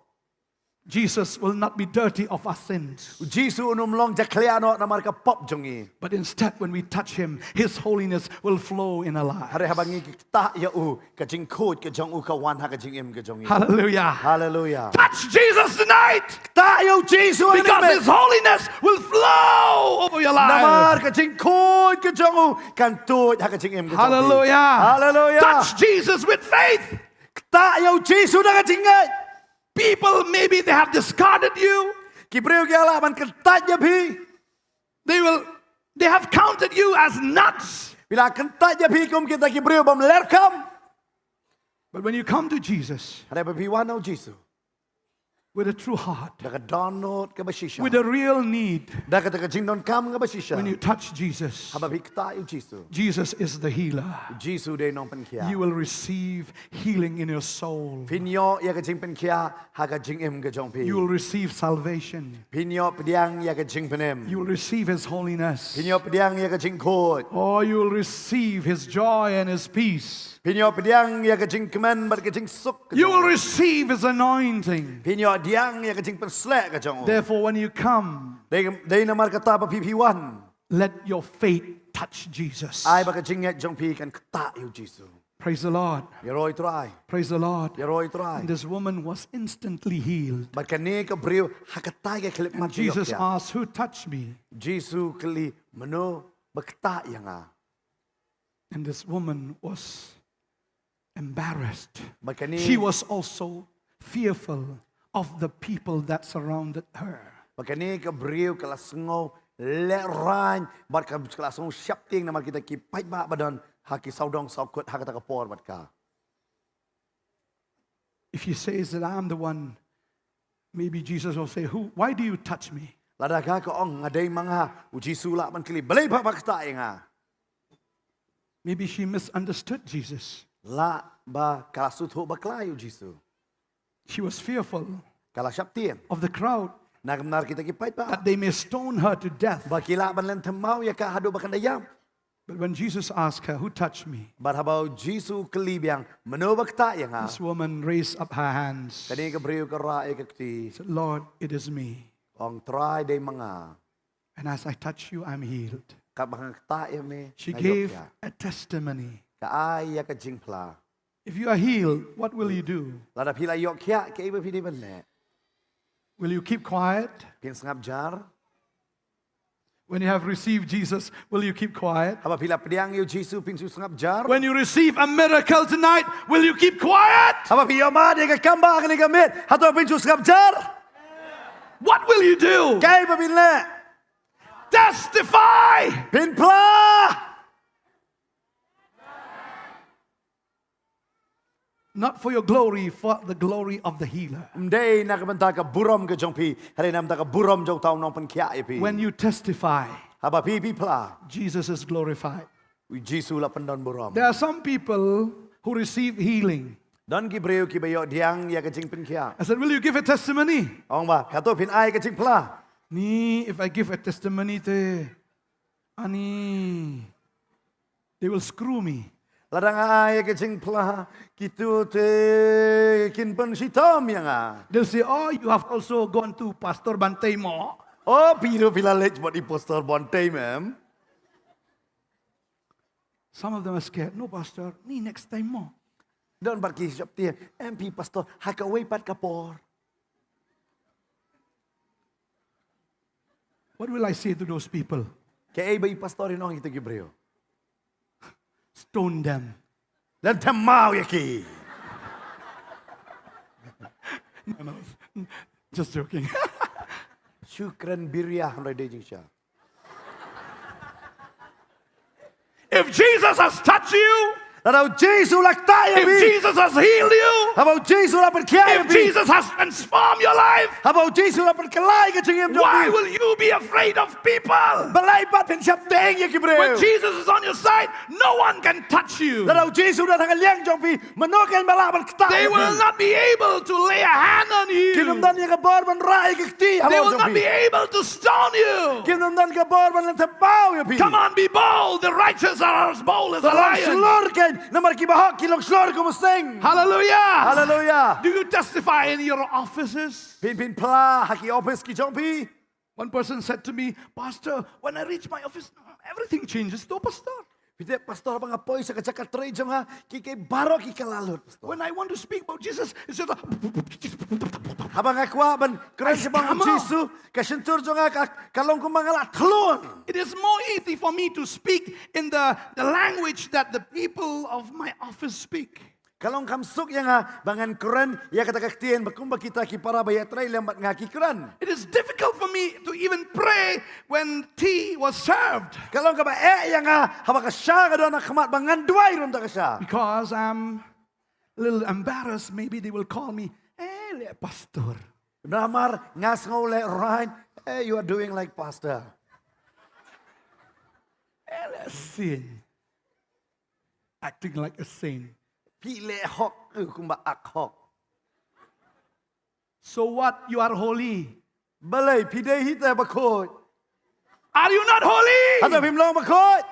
Jesus will not be dirty of our sins. U Jisu un ym long jakhlia noh namar ka pop jong ngi. But instead, when we touch him, his holiness will flow in our lives. Hynrei haba ngi ktah ïa u, ka jingkhuid ka jong u ka wan ha ka jingim ka jong ngi. Hallelujah. Hallelujah. Touch Jesus tonight. Ktah ïa u Jisu hangne mynmiet. Because his holiness will flow over your life. Namar ka jingkhuid ka jong u kan tuid ha ka jingim ka jong ngi. Hallelujah. Hallelujah. Touch Jesus with faith. Ktah ïa u Jisu da ka jingngeit. People, maybe they have discarded you. Ki briew ki la lah ban kyntait ïa phi. They will, they have counted you as nuts. Phi la kyntait ïa phi kum kita ki briew bym lehkam. But when you come to Jesus, hynrei haba phi wan ha u Jisu, with a true heart, da ka dohnud kaba shisha, with a real need, da kata ka jingdonkam kaba shisha, when you touch Jesus, haba phi ktah ïa u Jisu, Jesus is the healer. U Jisu u dei u nongpynkhiah. You will receive healing in your soul. Phin ïoh ïa ka jingpynkhiah ha ka jingim ka jong phi. You will receive salvation. Phin ïoh pdiang ïa ka jingpynim. You will receive his holiness. Phin ïoh pdiang ïa ka jingkhuid. Oh, you will receive his joy and his peace. Phin ïoh pdiang ïa ka jingkmen bad ka jingsuk ka jong u. You will receive his anointing. Phin ïoh pdiang ïa ka jingpynsleh ka jong u. Therefore, when you come, dei, dei namar kata haba phi, phi wan, let your faith touch Jesus. Ai ba ka jingngeit jong phi kan ktah ïa u Jisu. Praise the Lord. Ïaroh ïa u Trai. Praise the Lord. Ïaroh ïa u Trai. And this woman was instantly healed. Bad kane ka briew ha katei ka khyllipmat ka ïoh pdiang. And Jesus asked, "Who touched me?" U Jisu u kylli, "Mano ba ktah ïa nga?" And this woman was embarrassed. Bad kane, she was also fearful of the people that surrounded her. Bad kane ka briew ka la sngew lehraiñ, bad ka, ka la sngew sheptieng namar kita ki paidbah ba don ha ki sawdong sawkut ha kata ka por bad ka. If she says that, "I'm the one," maybe Jesus will say, "Who, why do you touch me?" Lada ka, ka ong, "Nga dei ma nga," u Jisu u lah ban kylli, "Balei ba, ba ktah ïa nga?" Maybe she misunderstood Jesus. Lah ba ka la sngewthuh bakla ïa u Jisu. She was fearful, ka la sheptieng, of the crowd, namar kita ki paidbah, that they may stone her to death. Ba ki lah ban lynthem maw ïa ka haduh ba kan da ïap. But when Jesus asked her, "Who touched me?" Bad haba u Jisu u kylli biang, "Mano ba ktah ïa nga?" This woman raised up her hands. Kane ka briew ka rah ïa ka kti. Said, "Lord, it is me. Ong, Trai, dei ma nga. And as I touch you, I'm healed." Katba nga ktah ïa me, nga ïoh pdiang. She gave a testimony. Ka ai ïa ka jingphla. If you are healed, what will you do? Lada phi la ïoh khiah, kaei ba phi dei ban leh? Will you keep quiet? Phin sngap jar? When you have received Jesus, will you keep quiet? Haba phi la pdiang ïa u Jisu, phin shu sngap jar? When you receive a miracle tonight, will you keep quiet? Haba phi ïoh mad ïa ka kambah ha kane ka miet, hato phin shu sngap jar? What will you do? Kaei ba phin leh? Testify! Phin phla! Not for your glory, for the glory of the healer. Ym dei na ka bynta ka burom ka jong phi, hynrei na ka bynta ka burom jong uta u nongpynkhiah ïa phi. When you testify, haba phi, phi phla, Jesus is glorified. U Jisu u la pyndonburom. There are some people who receive healing. Don ki briew kiba ïoh pdiang ïa ka jingpynkhiah. I said, "Will you give a testimony?" Ong ba, hato phin ai ka jingphla? Ni, if I give a testimony te, ani, they will screw me. Lada nga ai ka jingphla, kito te kin pynshitom ïa nga. They'll say, "Oh, you have also gone to Pastor Bantei mo." Oh, phi ruh phi la leit bad i Pastor Bantei, mem. Some of them are scared. "No, Pastor, ni next time mo." Don bad ki sheptieng, em phi Pastor, ha kawei pat ka por. What will I say to those people? Kaei ba i Pastor in ong ïa kito ki briew? Stone them. Lynthem maw ïa ki. No, no. Just joking. Shu kren biria hynrei dei jingshisha. If Jesus has touched you, lada u Jisu u la ktah ïa phi, if Jesus has healed you, haba u Jisu u la pynkhiah ïa phi, if Jesus has transformed your life, haba u Jisu u la pynkylla ïa ka jingim jong phi, why will you be afraid of people? Balei pat phin sheptieng ïa ki briew? When Jesus is on your side, no one can touch you. Lada u Jisu u don ha ka liang jong phi, mano ken ba lah ban ktah ïa phi? They will not be able to lay a hand on you. Kin ym don ïa ka bor ban rah ïa ka kti halor jong phi. They will not be able to stone you. Kin ym don ka bor ban lynthem maw ïa phi. Come on, be bold. The righteous are as bold as a lion. To long shlur kein, namar kiba hok ki long shlur kum u sing. Hallelujah. Hallelujah. Do you testify in your offices? Phin, phin phla ha ki ophis ki jong phi? One person said to me, "Pastor, when I reach my office, everything changes though, Pastor." Phi tip, Pastor, haba nga poi sha ka jaka trei jong nga, kiei kiei baroh ki kylla lut, Pastor. When I want to speak about Jesus, it's just a Haba nga kwah ban kren shaphang u Jisu, ka shyntur jong nga ka, ka long kumba nga la thlun. It is more easy for me to speak in the, the language that the people of my office speak. Ka long kham suk ïa nga ba ngan kren ïa kata ka ktien ba kumba kita ki para ba ïatrei lem bad nga ki kren. It is difficult for me to even pray when tea was served. Ka long kaba eh ïa nga haba ka sha ka don ha khmat ba ngan duwai ruh ynda ka sha. Because I'm A little embarrassed, maybe they will call me, "Eh, leh pastor." Namar nga sngew leh, right? "Eh, you are doing like pastor." "Eh, leh saint. Acting like a saint." Phi leh hok, eh, kumba ak hok. So what? You are holy. Balei phi dei hi te bakhuid? Are you not holy? Hato phim long bakhuid?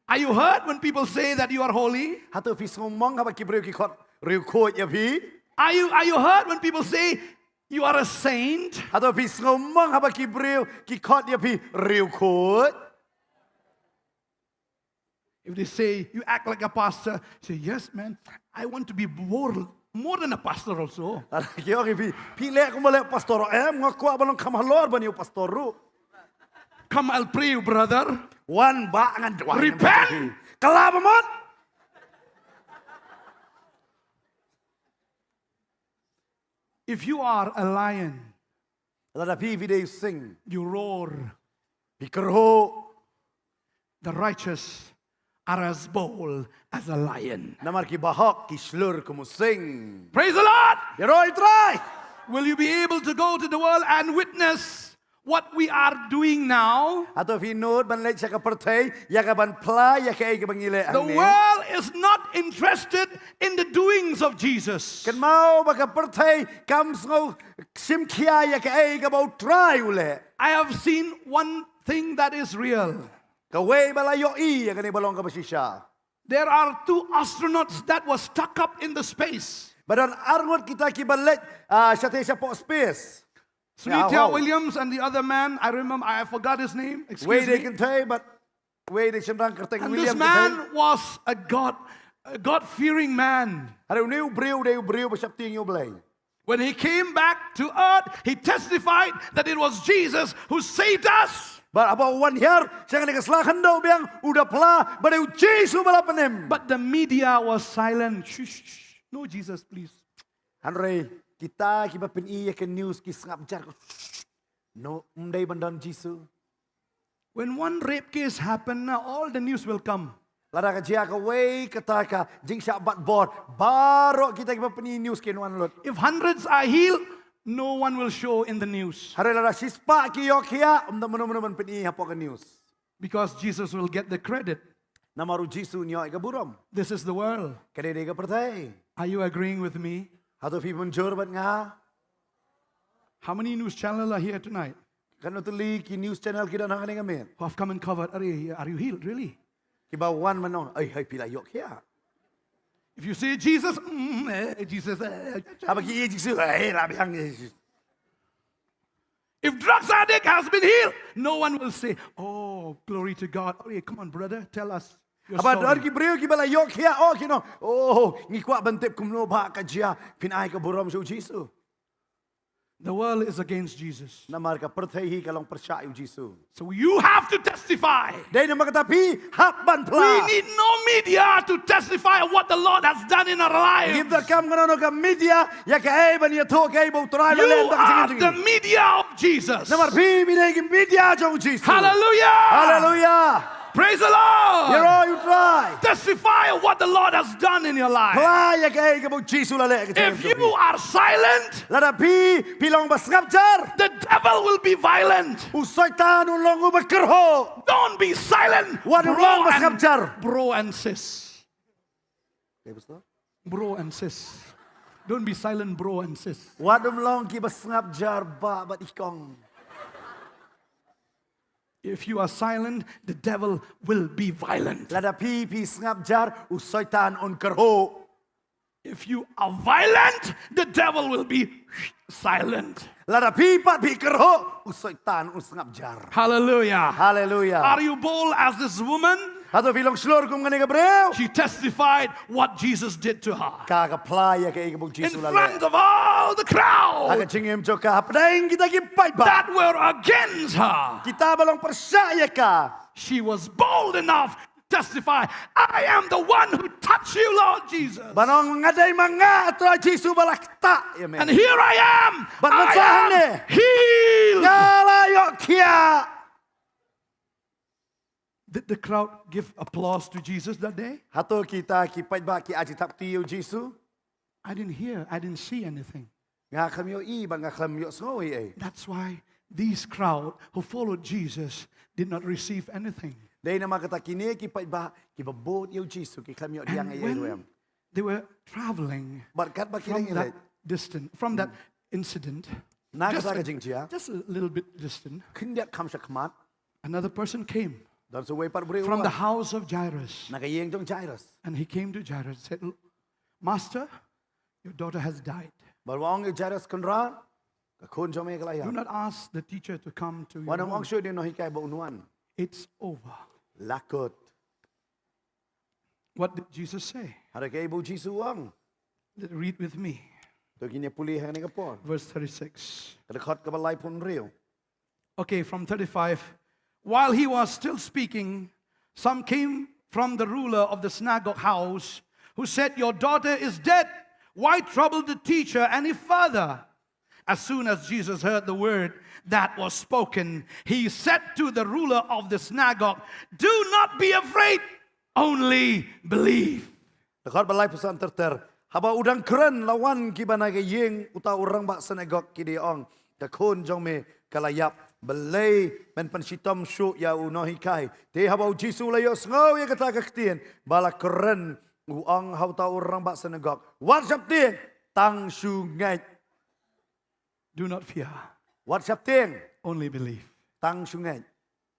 Are you hurt when people say that you are holy? Hato phi sngewmong haba ki briew ki khot riewkhuid ïa phi? Are you, are you hurt when people say you are a saint? Hato phi sngewmong haba ki briew ki khot ïa phi riewkhuid? If they say, "You act like a pastor," say, "Yes, man, I want to be more, more than a pastor also." Ki ong ïa phi, "Phi leh kumba leh pastor." "Em, nga kwah ban long kham halor ban ïa u pastor ruh." "Come, I'll pray you, brother." "Wan, bah, ngan duwai." "Repent!" "Kylla ba mut." If you are a lion, lada phi phi dei u sing, you roar, phi kyrhuh, the righteous are as bold as a lion. Namar ki bahok ki shlur kum u sing. Praise the Lord! Ïaroh ïa u Trai. Will you be able to go to the world and witness what we are doing now? Hato phi nud ban leit sha ka pyrthei ïa ka ban phla ïa kaei kaba ngi leh hangne? The world is not interested in the doings of Jesus. Kynmaw ba ka pyrthei kam sngew shim khia ïa kaei kaba u Trai u leh. I have seen one thing that is real. Kawei ba la ïohi ïa kane ba long kaba shisha. There are two astronauts that were stuck up in the space. Ba don arngut kita kiba leit, ah, shatei shapoh space. Sunita Williams and the other man, I remember, I forgot his name. Excuse me. Wei dei kynthei, but wei dei shynrang kyrteng Williams. And this man was a God, a God-fearing man. Hynrei une u briew u dei u briew ba sheptieng ïa U Blei. When he came back to earth, he testified that it was Jesus who saved us. Bad haba u wan hiar sha kane ka sla khyndew biang, u da phla ba dei u Jisu ba la pynim. But the media was silent. Shh, shh, shh. No Jesus, please. Hynrei kita kiba pyni ïa ka news ki sngap jar ko. No, ym dei ban don Jisu. When one rape case happen, na, all the news will come. Lada ka jia kawei kata ka jingshah bat bor, baroh kita kiba pyni news kin wan lut. If hundreds are healed, no one will show in the news. Hynrei lada shispah ki ïoh khia, ym don mano mano ban pyni hapoh ka news. Because Jesus will get the credit. Namar u Jisu un ïoh ïa ka burom. This is the world. Kane dei ka pyrthei. Are you agreeing with me? Hato phi mynjur bad nga? How many news channel are here tonight? Katno tylli ki news channel ki don hangne ka miet? Who have come and covered. Are you, are you healed, really? Kiba wan ban ong, "Ai, hai, phi la ïoh khia." If you say Jesus, mm, eh, Jesus, eh, eh. Haba ki ïa Jisu, eh, la biang, eh. If drugs addict has been healed, no one will say, "Oh, glory to God." Oh, yeah, come on, brother, tell us your story. Haba don ki briew kiba la ïoh khia, oh, kin ong, "Oh, ngi kwah ban tip kumno ba ka jia, phin ai ka burom sha u Jisu." The world is against Jesus. Namar ka pyrthei hi ka long pyrshah ïa u Jisu. So you have to testify. Dei namar kata phi hap ban phla. We need no media to testify of what the Lord has done in our lives. Ngim donkam kano kano ka media ïa kaei ban ïathuh kaei ba u Trai u la leh ha ka jingim jong ngi. You are the media of Jesus. Namar phi, phi dei ki media jong u Jisu. Hallelujah. Hallelujah. Praise the Lord. Ïaroh ïa u Trai. Testify of what the Lord has done in your life. Phla ïa kaei kaba u Jisu u la leh ha ka jingim jong phi. If you are silent, lada phi, phi long ba sngap jar, the devil will be violent. U Soitan un long uba kyrhuh. Don't be silent, bro and, bro and sis. Wat ym long ba sngap jar. Kaei, Pastor? Bro and sis. Don't be silent, bro and sis. Wat ym long kiba sngap jar, bah bad i kong. If you are silent, the devil will be violent. Lada phi, phi sngap jar, u Soitan un kyrhuh. If you are violent, the devil will be silent. Lada phi pat phi kyrhuh, u Soitan un sngap jar. Hallelujah. Hallelujah. Are you bold as this woman? Hato phi long shlur kum kane ka briew? She testified what Jesus did to her. Ka, ka phla ïa kaei kaba u Jisu u la leh. In front of all the crowd. Ha ka jingim jong ka, hapdeng kita ki paidbah. That were against her. Kita ba long pyrshah ïa ka. She was bold enough to testify, "I am the one who touched you, Lord Jesus." Ban ong, "Nga dei ma nga, Trai Jisu, ba la ktah ïa me." And here I am. Bad mynta hangne, I am healed. Nga la ïoh khia. Did the crowd give applause to Jesus that day? Hato kita ki paidbah ki ai jingthap kti ïa u Jisu? I didn't hear, I didn't see anything. Nga khlem ïohi bad nga khlem ïohsngew ei ei. That's why these crowd who followed Jesus did not receive anything. Dei namar kata kine ki paidbah kiba bud ïa u Jisu ki khlem ïoh diang ei ei ruh em. And when they were traveling from that distance, from that incident, na kata ka jingjia, just a little bit distant, khyndiat kham shakhmat, another person came from the house of Jairus. Na ka ïing jong Jairus. And he came to Jairus and said, "Master, your daughter has died." Bad u ong ïa u Jairus, "Kynrad, ka khun jong me ka la ïap." Do not ask the teacher to come to your room. Wat nym ong shuh ïa u nonghikai ba un wan. It's over. La kut. What did Jesus say? Hynrei kaei ba u Jisu u ong? Read with me. To ngin ïa pule ha kane ka por. Verse thirty-six. Ka dkhot kaba laiphew hynriew. Okay, from thirty-five. While he was still speaking, some came from the ruler of the synagogue house, who said, "Your daughter is dead. Why trouble the teacher any further?" As soon as Jesus heard the word that was spoken, he said to the ruler of the synagogue, "Do not be afraid, only believe." Dkhot ba laiphew san ter ter. Haba u dang kren, la wan kiba na ka ïing uta u rangbah synagog, ki da ong, "Ka khun jong me ka la ïap. Balei men pynshitom shuh ïa u nonghikai?" Te haba u Jisu u la ïohsngew ïa kata ka ktien ba la kren, u ong ha uta u rangbah synagog, "Wat sheptieng, tang shu ngeit." Do not fear. Wat sheptieng. Only believe. Tang shu ngeit.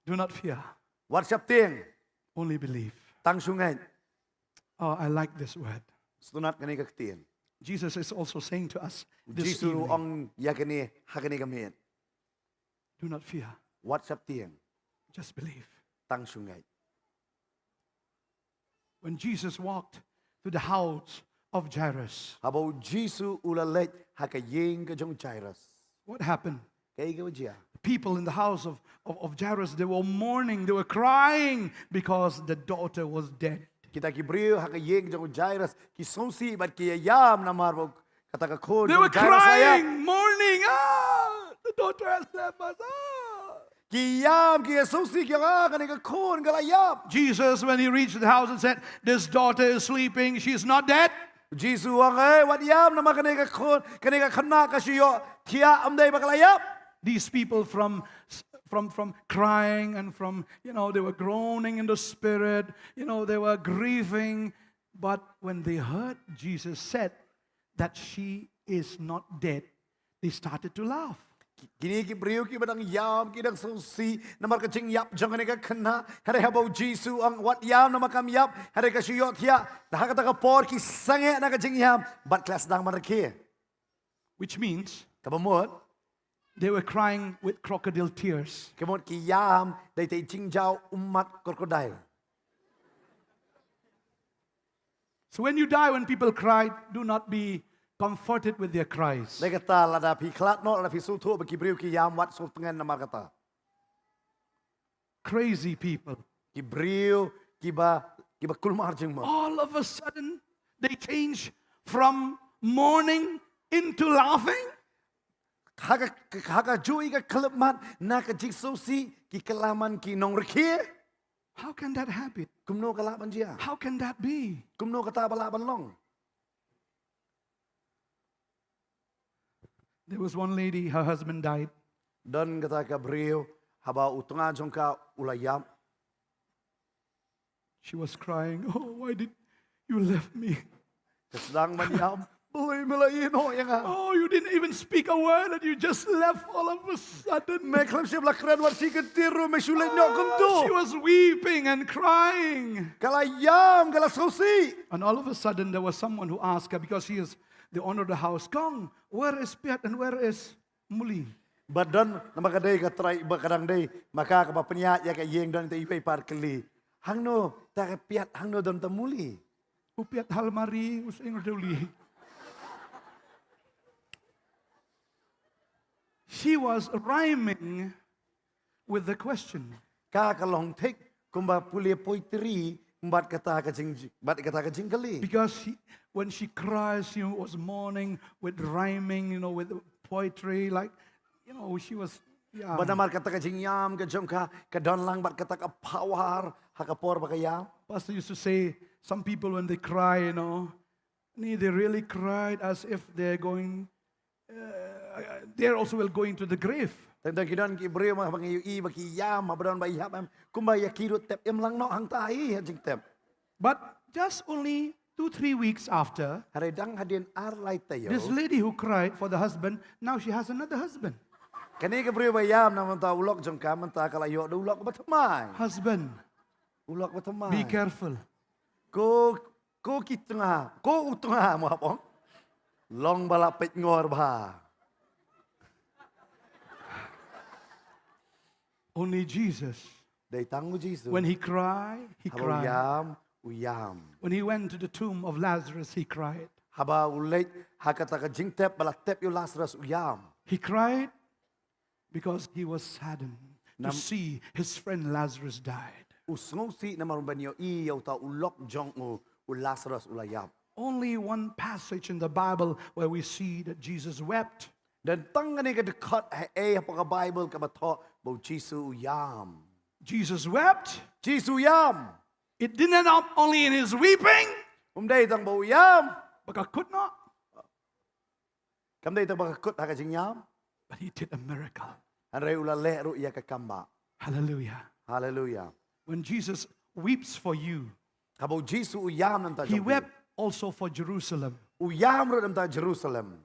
Do not fear. Wat sheptieng. Only believe. Tang shu ngeit. Oh, I like this word. Sngewtynnat kane ka ktien. Jesus is also saying to us this evening. U Jisu u ong ïa kane ha kane ka miet. Do not fear. Wat sheptieng. Just believe. Tang shu ngeit. When Jesus walked to the house of Jairus, haba u Jisu u la leit ha ka ïing ka jong u Jairus, what happened? Kaei kaba jia? People in the house of, of, of Jairus, they were mourning, they were crying because the daughter was dead. Kita ki briew ha ka ïing ka jong u Jairus ki sngewsih bad ki ïam namar ba kata ka khun jong u Jairus la ïap. They were crying, mourning, "Ah, the daughter has left us. Ah." Ki ïam, ki sngewsih, ki ong, "Ah, kane ka khun ka la ïap." Jesus, when he reached the house and said, "This daughter is sleeping, she's not dead." U Jisu u ong, "Eh, wat ïam namar kane ka khun, kane ka khynnah ka shu ïohthiah, ym dei ba ka la ïap." These people from, from, from crying and from, you know, they were groaning in the spirit, you know, they were grieving. But when they heard Jesus said that she is not dead, they started to laugh. Ki-, kine ki briew kiba dang ïam, ki dang sngewsih namar ka jingïap jong kane ka khynnah. Hynrei haba u Jisu u ong, "Wat ïam namar kam ïap, hynrei ka shu ïohthiah." Da ha kata ka por ki sangeh na ka jingïam bad ki la sdang ban rakhe. Which means, kaba mut, they were crying with crocodile tears. Ka mut ki ïam da itei i jingjaw ummat crocodile. So when you die, when people cry, do not be comforted with their cries. Dei kata lada phi khlad noh, lada phi sngewthuh ba ki briew ki ïam, wat sngewtngen namar kata. Crazy people. Ki briew kiba, kiba kulmar jingmut. All of a sudden, they change from mourning into laughing. Ha ka, ha kajuh ïa ka khyllipmat na ka jingsngewsih ki kylla man ki nongrakhe. How can that happen? Kumno ka lah ban jia? How can that be? Kumno kata ba lah ban long? There was one lady, her husband died. Don kata ka briew, haba u tnga jong ka u la ïap. She was crying, "Oh, why did you left me?" Ka sdang ban ïam, "Balei me la ïehnoh ïa nga?" Oh, you didn't even speak a word and you just left all of a sudden. Me khlem shym la kren wat shi kyntien ruh me shu leit noh kumto. Oh, she was weeping and crying. Ka la ïam, ka la sngewsih. And all of a sudden there was someone who asked her, because she is the owner of the house, "Kong, where is Piat and where is Muli?" Bad don, namar ka dei ka trai, ba ka dang dei ma ka kaba pynïaid ïa ka ïing, don te iwei i par kylli, "Hangno ta ka Piat, hangno don ta Muli?" U Piat ha almari, u sying u dewli. She was rhyming with the question. Ka ka long thik kumba pule poetry bad kata ka jing, bad kata ka jingkylli. Because she, when she cries, she was mourning with rhyming, you know, with poetry, like, you know, she was Ïam. Bad namar kata ka jingïam ka jong ka, ka don lang bad kata ka power ha ka por ba ka ïam. Pastor used to say, some people when they cry, you know, ni, they really cried as if they're going, uh, they also will go into the grave. Tang tang ki don ki briew ma ba ngi ïohi ba ki ïam, ma ba don ba ïap em, kumba ïa ki ruh tep im lang noh hangta hi ha jingtep. But just only two, three weeks after, hynrei dang hadien ar lai taïew, this lady who cried for the husband, now she has another husband. Kane ka briew ba ïam na mynta u lok jong ka mynta ka la ïoh da u lok ba thymmai. Husband, u lok ba thymmai. Be careful. Ko, ko ki tnga, ko u tnga mo hap ong. Long ba la peit ngor bha. Only Jesus. Dei tang u Jisu. When he cried, he cried. Haba u ïam, u ïam. When he went to the tomb of Lazarus, he cried. Haba u leit ha kata ka jingtep ba la tep ïa u Lazarus, u ïam. He cried because he was saddened to see his friend Lazarus died. U sngewsih namar u ban ïohi ïa uta u lok jong u, u Lazarus u la ïap. Only one passage in the Bible where we see that Jesus wept. Don tang kane ka dkhot ha ei hapoh ka Bible kaba thoh ba u Jisu u ïam. Jesus wept. Jisu u ïam. It didn't end up only in his weeping. Um dei tang ba u ïam. Ba ka kut noh. Kam dei tang ba ka kut ha ka jingïam. But he did a miracle. Hynrei u la leh ruh ïa ka kambah. Hallelujah. Hallelujah. When Jesus weeps for you, haba u Jisu u ïam na bynta jong phi, he wept also for Jerusalem. U ïam ruh na bynta Jerusalem.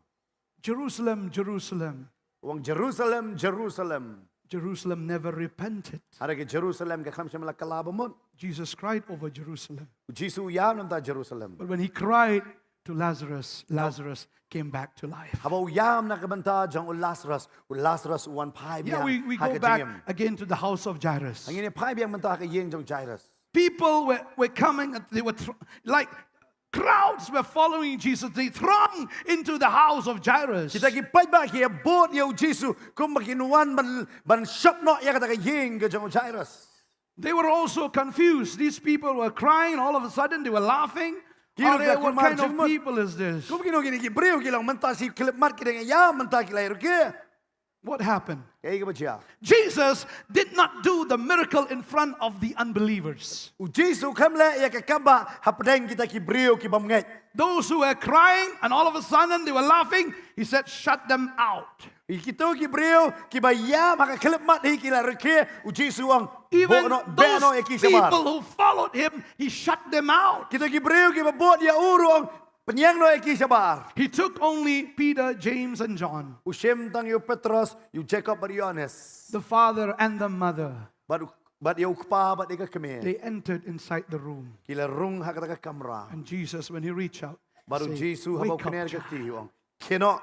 Jerusalem, Jerusalem. U ong Jerusalem, Jerusalem. Jerusalem never repented. Hynrei ka Jerusalem ka khlem shym la kylla ba mut. Jesus cried over Jerusalem. U Jisu u ïam na bynta Jerusalem. But when he cried to Lazarus, Lazarus came back to life. Haba u ïam na ka bynta jong u Lazarus, u Lazarus u wan phai biang ha ka jingim. Yeah, we, we go back again to the house of Jairus. Ngin ïa phai biang mynta ha ka ïing jong Jairus. People were, were coming, and they were thr-, like, crowds were following Jesus. They thronged into the house of Jairus. Kita ki paidbah ki ïa bud ïa u Jisu, kumba kin wan ban, ban shop noh ïa kata ka ïing ka jong u Jairus. They were also confused. These people were crying, all of a sudden they were laughing. Ki ruh ki la kulmar jingmut. What kind of people is this? Kum kino kine ki briew, ki la ong mynta shi khyllipmat ki dang ïam, mynta ki la ïaroh ki. What happened? Kaei kaba jia? Jesus did not do the miracle in front of the unbelievers. U Jisu u khlem leh ïa ka kambah hapdeng kita ki briew ki bym ngeit. Those who were crying and all of a sudden they were laughing, he said, "Shut them out." Ïa kito ki briew kiba ïam ha ka khyllipmat hi ki la ïaroh ki, u Jisu u ong, "Buh noh, beh noh ïa ki shabar." Even those people who followed him, he shut them out. Kito ki briew kiba bud ïa u ruh u ong, "Pynïeng noh ïa ki shabar." He took only Peter, James, and John. U shim tang ïa u Petros, ïa u Jakob bad ïa u Ïoannis. The father and the mother. Bad u, bad ïa u kpa bad ïa ka kmie. They entered inside the room. Ki la rung ha kata ka kamra. And Jesus, when he reached out, said, "Wake up, child." Bad u Jisu haba u kner ka kti u ong, "Khie noh."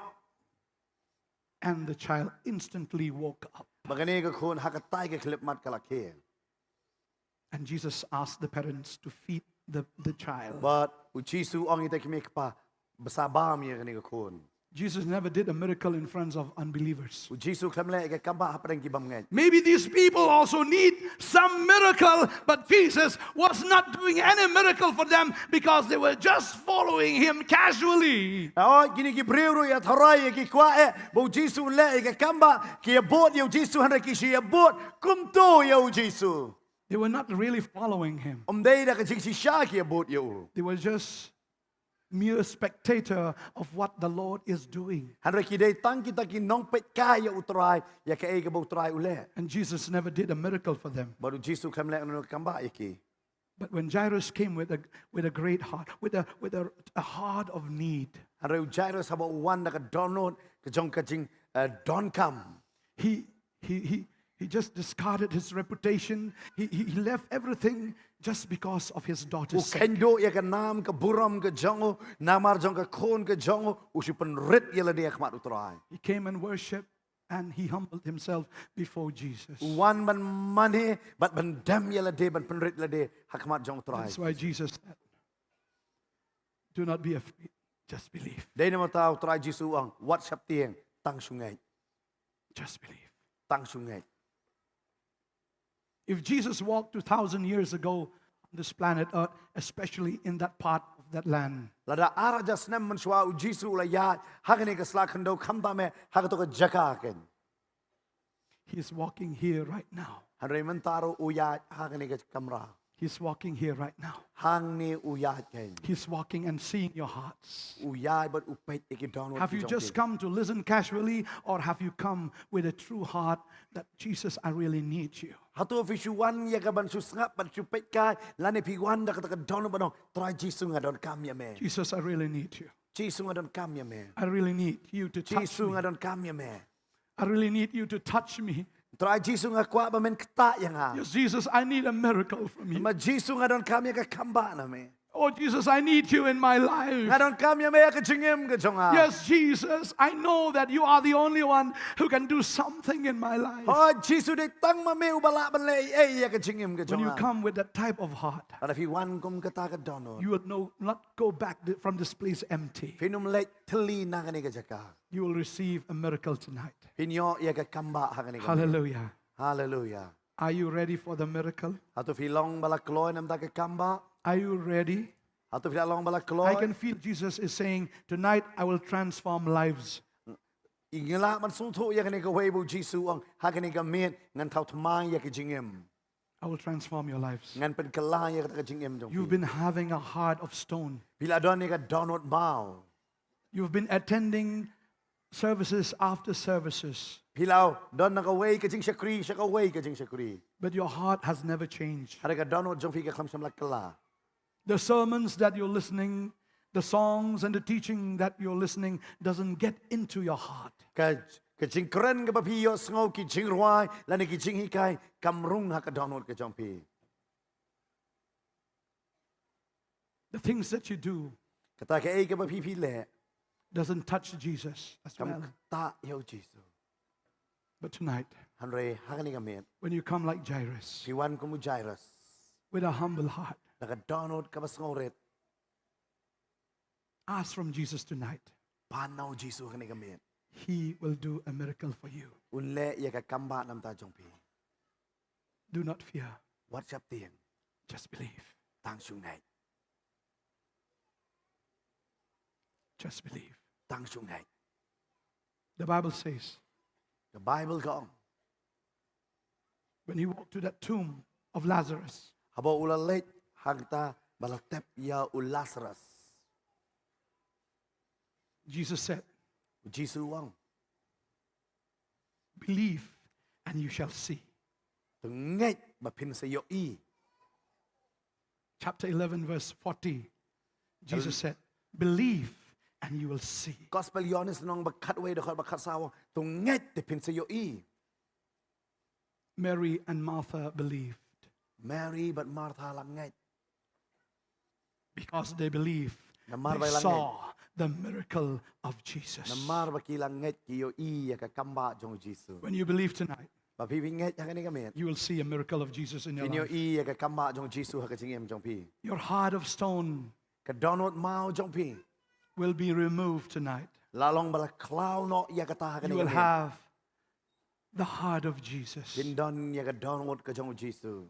And the child instantly woke up. Bad kane ka khun ha katei ka khyllipmat ka la khie. And Jesus asked the parents to feed the, the child. Bad u Jisu u ong ïa kita ki kmie kpa, bsa bam ïa kane ka khun. Jesus never did a miracle in front of unbelievers. U Jisu u khlem leh ïa ka kambah hapdeng ki bym ngeit. Maybe these people also need some miracle, but Jesus was not doing any miracle for them because they were just following him casually. Hooid, kine ki briew ruh ïathuh ïa ki kwah eh ba u Jisu un leh ïa ka kambah, ki ïa bud ïa u Jisu hynrei ki shu ïa bud kumto ïa u Jisu. They were not really following him. Ym dei da ka jingshisha ki ïa bud ïa u. They were just mere spectator of what the Lord is doing. Hynrei ki dei tang kita ki nongpeit kai ïa u Trai, ïa kaei kaba u Trai u leh. And Jesus never did a miracle for them. Bad u Jisu u khlem leh kano kano ka kambah ïa ki. But when Jairus came with a, with a great heart, with a, with a, a heart of need, hynrei u Jairus haba u wan da ka dohnud ka jong ka jing, eh, donkam. He, he, he, he just discarded his reputation. He, he, he left everything just because of his daughter's sake. U kheiñ duh ïa ka nam ka burom ka jong u, namar jong ka khun ka jong u, u shu pynrit ïa lade ha khmat u Trai. He came and worshiped and he humbled himself before Jesus. U wan ban mane, bad ban dem ïa lade, ban pynrit lade ha khmat jong u Trai. That's why Jesus said, "Do not be afraid, just believe." Dei namar kata u Trai Jisu u ong, wat sheptieng, tang shu ngeit. Just believe. Tang shu ngeit. If Jesus walked two thousand years ago on this planet Earth, especially in that part of that land, lada ar hajar snem mynshuwa u Jisu u la ïaid ha kane ka sla khyndew, khamtam eh ha kato ka jaka kein, He's walking here right now. Hynrei mynta ruh u ïaid ha kane ka kamra. He's walking here right now. Hangne u ïaid kein. He's walking and seeing your hearts. U ïaid bad u peit ïa ki dohnud. Have you just come to listen casually, or have you come with a true heart that, "Jesus, I really need you"? Hato phi shu wan ïa ka ban shu sngap, ban shu peit kai, lane phi wan da kata ka dohnud ban ong, "Trai Jisu, nga donkam ïa me. Jesus, I really need you. Jisu, nga donkam ïa me. I really need you to touch me. Jisu, nga donkam ïa me. I really need you to touch me. Trai Jisu, nga kwah ba men ktah ïa nga. Yes, Jesus, I need a miracle from you. Ma Jisu, nga donkam ïa ka kambah na me. Oh, Jesus, I need you in my life. Nga donkam ïa me ha ka jingim ka jong nga. Yes, Jesus, I know that you are the only one who can do something in my life." Oh Jisu, dei tang ma me uba lah ban leh ei ei ha ka jingim ka jong nga. When you come with that type of heart, lada phi wan kum kata ka dohnud, you will no, not go back th-, from this place empty. Phin ym leit thylli na kane ka jaka. You will receive a miracle tonight. Phin ïoh ïa ka kambah ha kane ka. Hallelujah. Hallelujah. Are you ready for the miracle? Hato phi long ba la kloi namar ka kambah? Are you ready? Hato phi la long ba la kloi? I can feel Jesus is saying, "Tonight I will transform lives." Ngi lah ban sngewthuh ïa kane kawei ba u Jisu u ong, ha kane ka miet ngan thaw thymmai ïa ki jingim. "I will transform your lives." Ngan pynkylla ïa kata ka jingim jong phi. You've been having a heart of stone. Phi la don ïa ka dohnud maw. You've been attending services after services. Phi la don na kawei ka jingshakri sha kawei ka jingshakri. But your heart has never changed. Hynrei ka dohnud jong phi kam shym la kylla. The sermons that you're listening, the songs and the teaching that you're listening doesn't get into your heart. Ka, ka jingkren kaba phi ïohsngew, ki jingrwai lane ki jinghikai kam rung ha ka dohnud ka jong phi. The things that you do, kata kaei kaba phi, phi leh, doesn't touch Jesus as well. Kam ktah ïa u Jisu. But tonight, hynrei ha kane ka miet, when you come like Jairus, phi wan kum u Jairus, with a humble heart, da ka dohnud kaba sngewrit, ask from Jesus tonight. Pan na u Jisu ha kane ka miet. He will do a miracle for you. Un leh ïa ka kambah namar jong phi. Do not fear. Wat sheptieng. Just believe. Tang shu ngeit. Just believe. Tang shu ngeit. The Bible says, ka Baibl ka ong, when he walked to that tomb of Lazarus, haba u la leit hangta ba la tep ïa u Lazarus, Jesus said, u Jisu u ong, "Believe and you shall see." To ngeit ba phin sa ïohi. Chapter eleven, verse forty, Jesus said, "Believe and you will see." Gospel Ïoannis lynnong ba khatwei dkhot ba khatsaw, to ngeit te phin sa ïohi. Mary and Martha believed. Mary bad Martha la ngeit. Because they believed, namar ba ki la ngeit, they saw the miracle of Jesus. Namar ba ki la ngeit ki ïohi ïa ka kambah jong u Jisu. When you believe tonight, ba phi, phi ngeit ha kane ka miet, you will see a miracle of Jesus in your life. Phin ïohi ïa ka kambah jong u Jisu ha ka jingim jong phi. Your heart of stone, ka dohnud maw jong phi, will be removed tonight. La long ba la khlaw noh ïa kata ha kane ka miet. You will have the heart of Jesus. Phin don ïa ka dohnud ka jong u Jisu.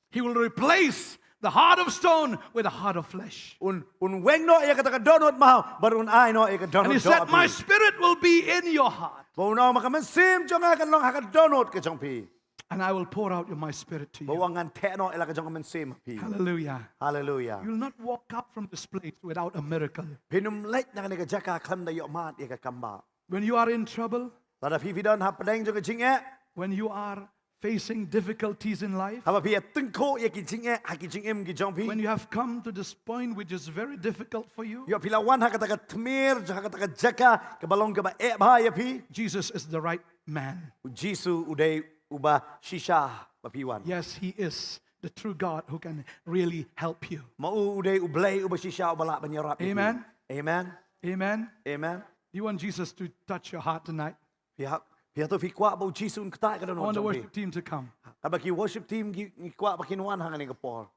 He will replace the heart of stone with a heart of flesh. Un, un weng noh ïa kata ka dohnud maw bad un ai noh ïa ka dohnud doh ha phi. And he said, "My spirit will be in your heart." Bad un ong, "Ma ka mynsiem jong nga kan long ha ka dohnud ka jong phi. And I will pour out my spirit to you." Bad un ngan theh noh ïa la ka jong ka mynsiem ha phi. Hallelujah. Hallelujah. You will not walk out from this place without a miracle. Phin ym leit na kane ka jaka khlem da ïoh mad ïa ka kambah. When you are in trouble, lada phi, phi don hapdeng jong ka jingeh, when you are facing difficulties in life, haba phi ïa tyngkhuh ïa ki jingeh ha ki jingim ki jong phi, when you have come to this point which is very difficult for you, ïoh phi la wan ha kata ka tmier jong, ha kata ka jaka kaba long kaba eh bha ïa phi, Jesus is the right man. U Jisu u dei uba shisha ba phi wan. Yes, he is the true God who can really help you. Ma u, u dei U Blei uba shisha uba lah ban ïarap ïa phi. Amen. Amen. Amen. Amen. Do you want Jesus to touch your heart tonight? Phi ha, phi hato phi kwah ba u Jisu un ktah ïa ka dohnud jong phi? I want the worship team to come. Katba ki worship team ki, ngi kwah ba kin wan ha kane ka por.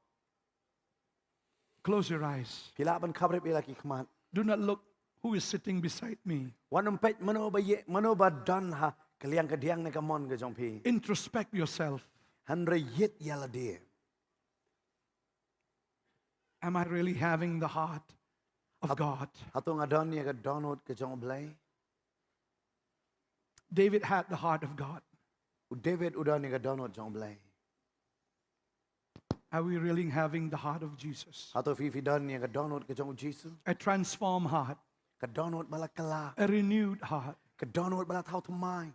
Close your eyes. Phi lah ban khaprip ïa la ki khmat. Do not look who is sitting beside me. Wat nym peit mano ba ïeh, mano ba don ha ka liang ka diang ne ka mon ka jong phi. Introspect yourself. Hynrei ïit ïa lade. Am I really having the heart of God? Hato nga don ïa ka dohnud ka jong U Blei? David had the heart of God. U David u don ïa ka dohnud jong U Blei. Are we really having the heart of Jesus? Hato phi phi don ïa ka dohnud ka jong U Jisu? A transformed heart. Ka dohnud ba la kylla. A renewed heart. Ka dohnud ba la thaw thymmai.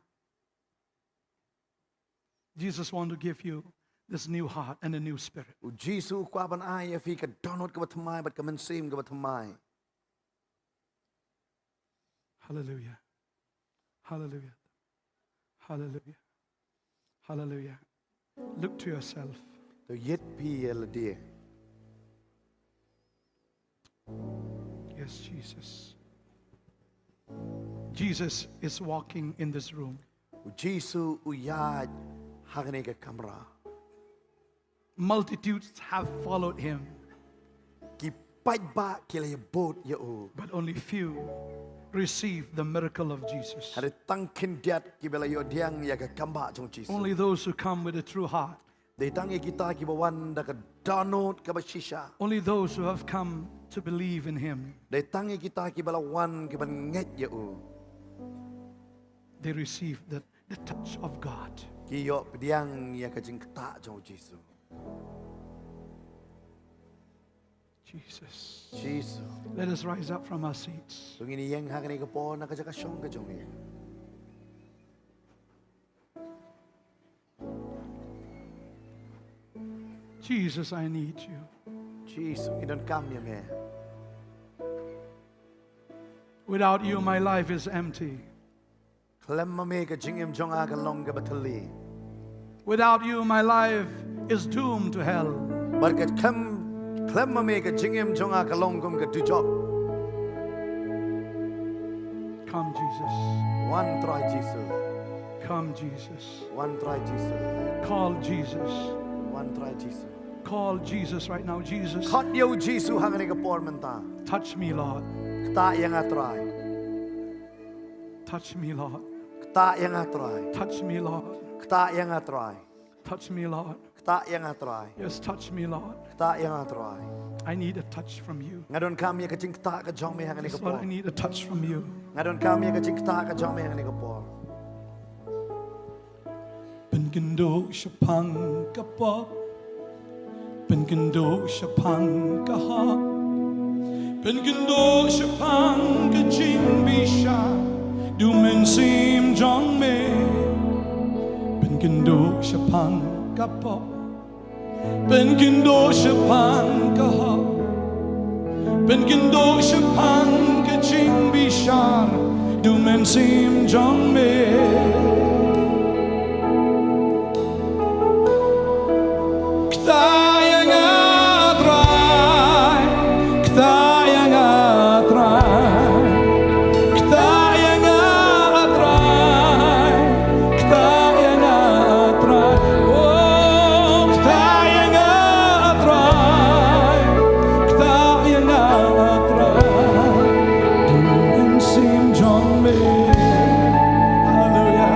Jesus want to give you this new heart and a new spirit. U Jisu u kwah ban ai ïa phi ka dohnud kaba thymmai bad ka mynsiem kaba thymmai. Hallelujah. Hallelujah. Hallelujah. Hallelujah. Look to yourself. To ïit phi ïa lade. Yes, Jesus. Jesus is walking in this room. U Jisu u ïaid ha kane ka kamra. Multitudes have followed him. Ki paidbah ki la ïabud ïa u. But only few receive the miracle of Jesus. Hynrei tang khyndiat kiba la ïoh pdiang ïa ka kambah jong Jisu. Only those who come with a true heart. Dei tang ïa kita kiba wan da ka dohnud kaba shisha. Only those who have come to believe in him. Dei tang ïa kita kiba la wan kiban ngeit ïa u. They receive the, the touch of God. Ki ïoh pdiang ïa ka jingktah jong U Jisu. Jesus. Jisu. Let us rise up from our seats. To ngin ïeng ha kane ka por na ka jaka shong ka jong ngi. Jesus, I need you. Jisu, ngi donkam ïa me. Without you, my life is empty. Khlem ma me ka jingim jong nga ka long kaba thylli. Without you, my life is doomed to hell. Bad ka khlem, khlem ma me ka jingim jong nga ka long kum ka dujok. Come, Jesus. Wan Trai Jisu. Come, Jesus. Wan Trai Jisu. Call Jesus. Wan Trai Jisu. Call Jesus right now, Jesus. Khot ïa U Jisu ha kane ka por mynta. Touch me, Lord. Ktah ïa nga Trai. Touch me, Lord. Ktah ïa nga Trai. Touch me, Lord. Ktah ïa nga Trai. Touch me, Lord. Ktah ïa nga Trai. Yes, touch me, Lord. Ktah ïa nga Trai. I need a touch from you. Nga donkam ïa ka jingktah ka jong me ha kane ka por. Yes, Lord, I need a touch from you. Nga donkam ïa ka jingktah ka jong me ha kane ka por. Pynkynduh shaphang ka pop, pynkynduh shaphang ka hok, pynkynduh shaphang ka jingbishar, da u mynsiem jong me. Pynkynduh shaphang ka pop, pynkynduh shaphang ka hok, pynkynduh shaphang ka jingbishar, da u mynsiem jong me. Ktah ïa nga Trai, ktah ïa nga Trai, ktah ïa nga Trai. Ktah ïa nga Trai, oh, ktah ïa nga Trai, ktah ïa nga Trai, da u mynsiem jong me. Haleluia.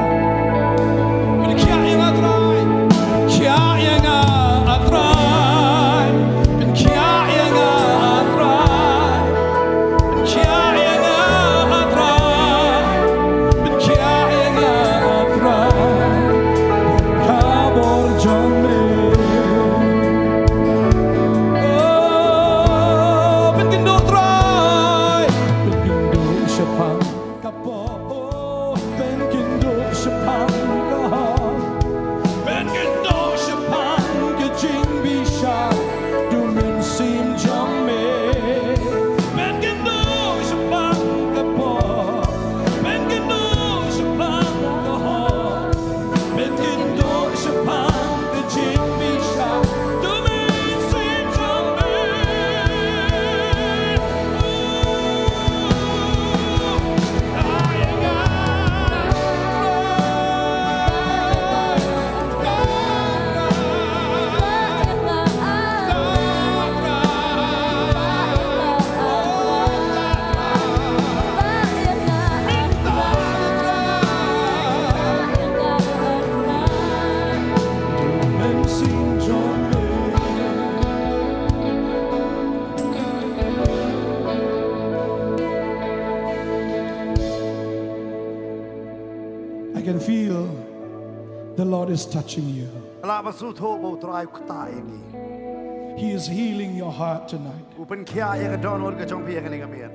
God is touching you. Lah ba sngewthuh ba U Trai u ktah ïa ngi. He is healing your heart tonight. U pynkhiah ïa ka dohnud ka jong phi ha kane ka miet.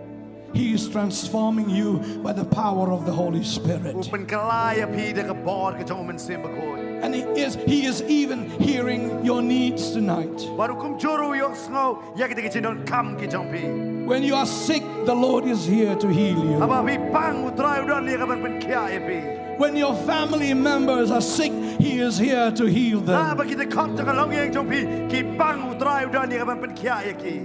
He is transforming you by the power of the Holy Spirit. U pynkylla ïa phi da ka bor ka jong U Mynsiem Bakhuid. And he is, he is even hearing your needs tonight. Bad u kumjuh ruh u ïohsngew ïa kita ki jingdonkam ki jong phi. When you are sick, the Lord is here to heal you. Haba phi pang, U Trai u don ïa ka ban pynkhiah ïa phi. When your family members are sick, he is here to heal them. Haba ki dkhot jong ka longïing jong phi ki pang, U Trai u don ïa ka ban pynkhiah ïa ki.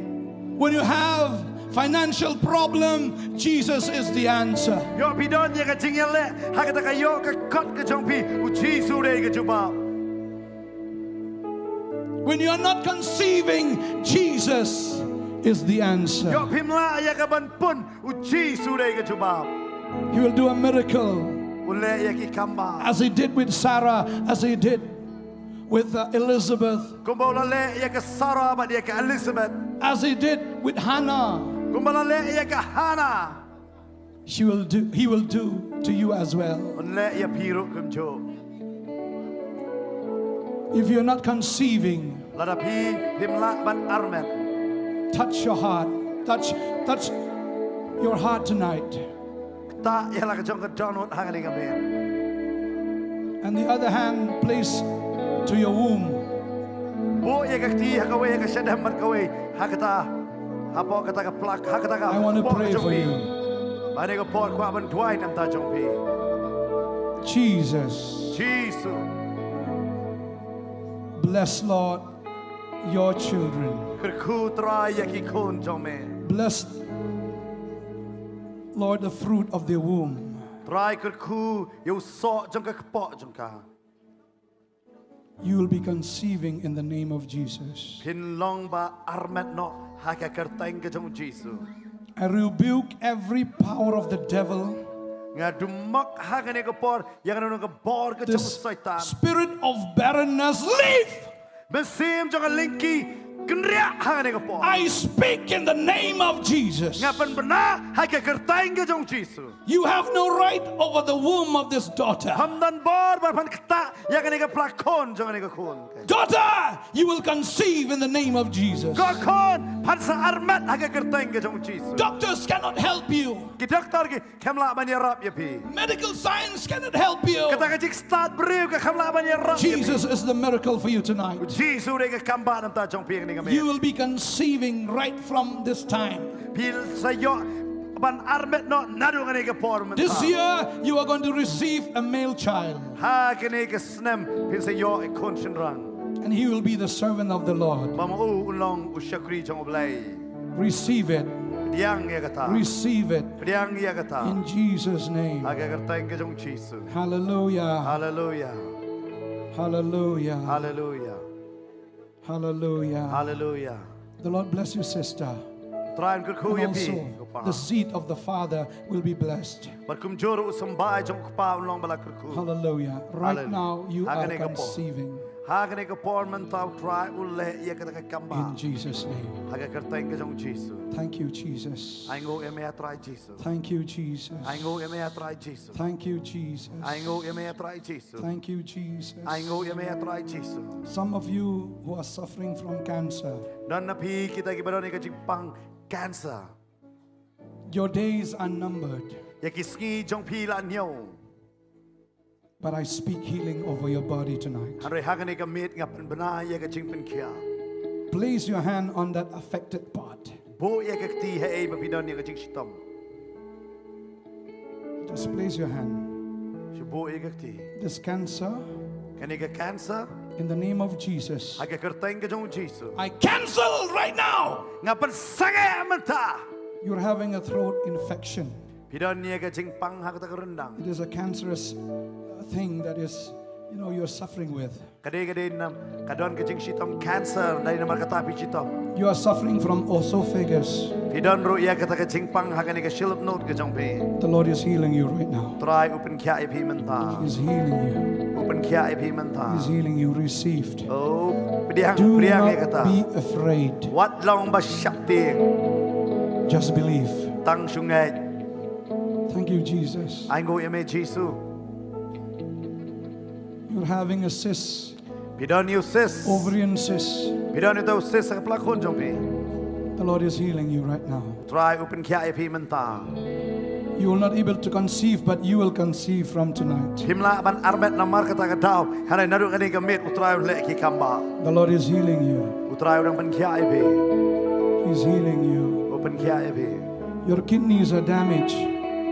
When you have financial problem, Jesus is the answer. Ïoh phi don ïa ka jingïaleh ha kata ka ïoh ka kot ka jong phi, U Jisu u dei ka jubab. When you are not conceiving, Jesus is the answer. Ïoh phim lah ïa ka ban pun, U Jisu u dei ka jubab. He will do a miracle. Un leh ïa ki kambah. As he did with Sarah, as he did with, uh, Elizabeth. Kumba u la leh ïa ka Sarah bad ïa ka Elizabeth. As he did with Hannah. Kumba u la leh ïa ka Hannah. She will do, he will do to you as well. Un leh ïa phi ruh kumjuh. If you're not conceiving, lada phi phim lah ban armet, touch your heart. Touch, touch your heart tonight. Ktah ïa la ka jong ka dohnud ha kane ka miet. And the other hand, place to your womb. Buh ïa ka kti ha kawei, ha ka shadem bad kawei, ha kata, hapoh kata ka plak, ha kata ka, I want to pray for you. Ba ha kane ka por kwah ban duwai namar jong phi. Jesus. Jisu. Bless, Lord, your children. Kyrkhu Trai ïa ki khun jong me. Bless, Lord, the fruit of their womb. Trai kyrkhu ïa u soh jong ka kpoh jong ka. You will be conceiving in the name of Jesus. Phin long ba armet noh ha ka kyrteng ka jong U Jisu. I rebuke every power of the devil. Nga dumok ha kane ka por ïa kano kano ka bor ka jong u Saitan. Spirit of barrenness, leave! Mynsiem jong ka lyngkhi kynriah ha kane ka por. I speak in the name of Jesus. Nga pynbna ha ka kyrteng ka jong U Jisu. You have no right over the womb of this daughter. Phim don bor ban pynktah ïa kane ka plak khun jong kane ka khun. Daughter, you will conceive in the name of Jesus. Ko khun, phin sa armet ha ka kyrteng ka jong U Jisu. Doctors cannot help you. Ki doktor kim lah ban ïarap ïa phi. Medical science cannot help you. Kata ka jingstad briew kam lah ban ïarap ïa phi. Jesus is the miracle for you tonight. U Jisu u dei ka kambah namar jong phi ha kane ka miet. You will be conceiving right from this time. Phi sa ïoh ban armet noh naduh kane ka por mynta. This year, you are going to receive a male child. Ha kane ka snem phin sa ïoh ïa u khun shynrang. And he will be the servant of the Lord. Bad ma u un long u shakri jong U Blei. Receive it. Pdiang ïa kata. Receive it. Pdiang ïa kata. In Jesus' name. Ha ka kyrteng ka jong U Jisu. Hallelujah. Hallelujah. Hallelujah. Hallelujah. Hallelujah. Hallelujah. The Lord bless you, sister. Trai un kyrkhu ïa phi. And also, the seed of the Father will be blessed. Bad kumjuh ruh u symbai jong U Kpa un long ba la kyrkhu. Hallelujah. Right now, you are conceiving. Ha kane ka por mynta U Trai u leh ïa kata ka kambah. In Jesus' name. Ha ka kyrteng ka jong U Jisu. Thank you, Jesus. Ai nguh ïa me Trai Jisu. Thank you, Jesus. Ai nguh ïa me Trai Jisu. Thank you, Jesus. Ai nguh ïa me Trai Jisu. Thank you, Jesus. Ai nguh ïa me Trai Jisu. Some of you who are suffering from cancer, don na phi kita kiba don ïa ka jingpang cancer. Your days are numbered. Ïa ki sngi jong phi la ñiew. But I speak healing over your body tonight. Hynrei ha kane ka miet nga pynbna ïa ka jingpynkhiah. Place your hand on that affected part. Buh ïa ka kti haei ba phi don ïa ka jingshitom. Just place your hand. Shu buh ïa ka kti. This cancer, kane ka cancer, in the name of Jesus, ha ka kyrteng ka jong U Jisu, I cancel right now. Nga pynsangeh mynta. You're having a throat infection. Phi don ïa ka jingpang ha kata ka ryndang. It is a cancerous, uh, thing that is, you know, you're suffering with. Ka dei, ka dei namar ka don ka jingshitom cancer, dei namar kata phi shitom. You are suffering from esophagus. Phi don ruh ïa kata ka jingpang ha kane ka shilynter ka jong phi. The Lord is healing you right now. Trai u pynkhiah ïa phi mynta. He is healing you. U pynkhiah ïa phi mynta. He is healing you. Receive. Oh, pdiang, pdiang ïa kata. Do not be afraid. Wat long ba sheptieng. Just believe. Tang shu ngeit. Thank you, Jesus. Ai nguh ïa me Jisu. You're having a cyst, Phi don ïa u cyst. Ovarian cyst. Phi don ïa u cyst ha ka pla khun jong phi. The Lord is healing you right now. U Trai u pynkhiah ïa phi mynta. You will not able to conceive, but you will conceive from tonight. Phim lah ban armet namar kata ka daw. Hynrei naduh kane ka miet u Trai u leh ki kam ba. The Lord is healing you. U Trai u dang pynkhiah ïa phi. He's healing you. U pynkhiah ïa phi. Your kidneys are damaged.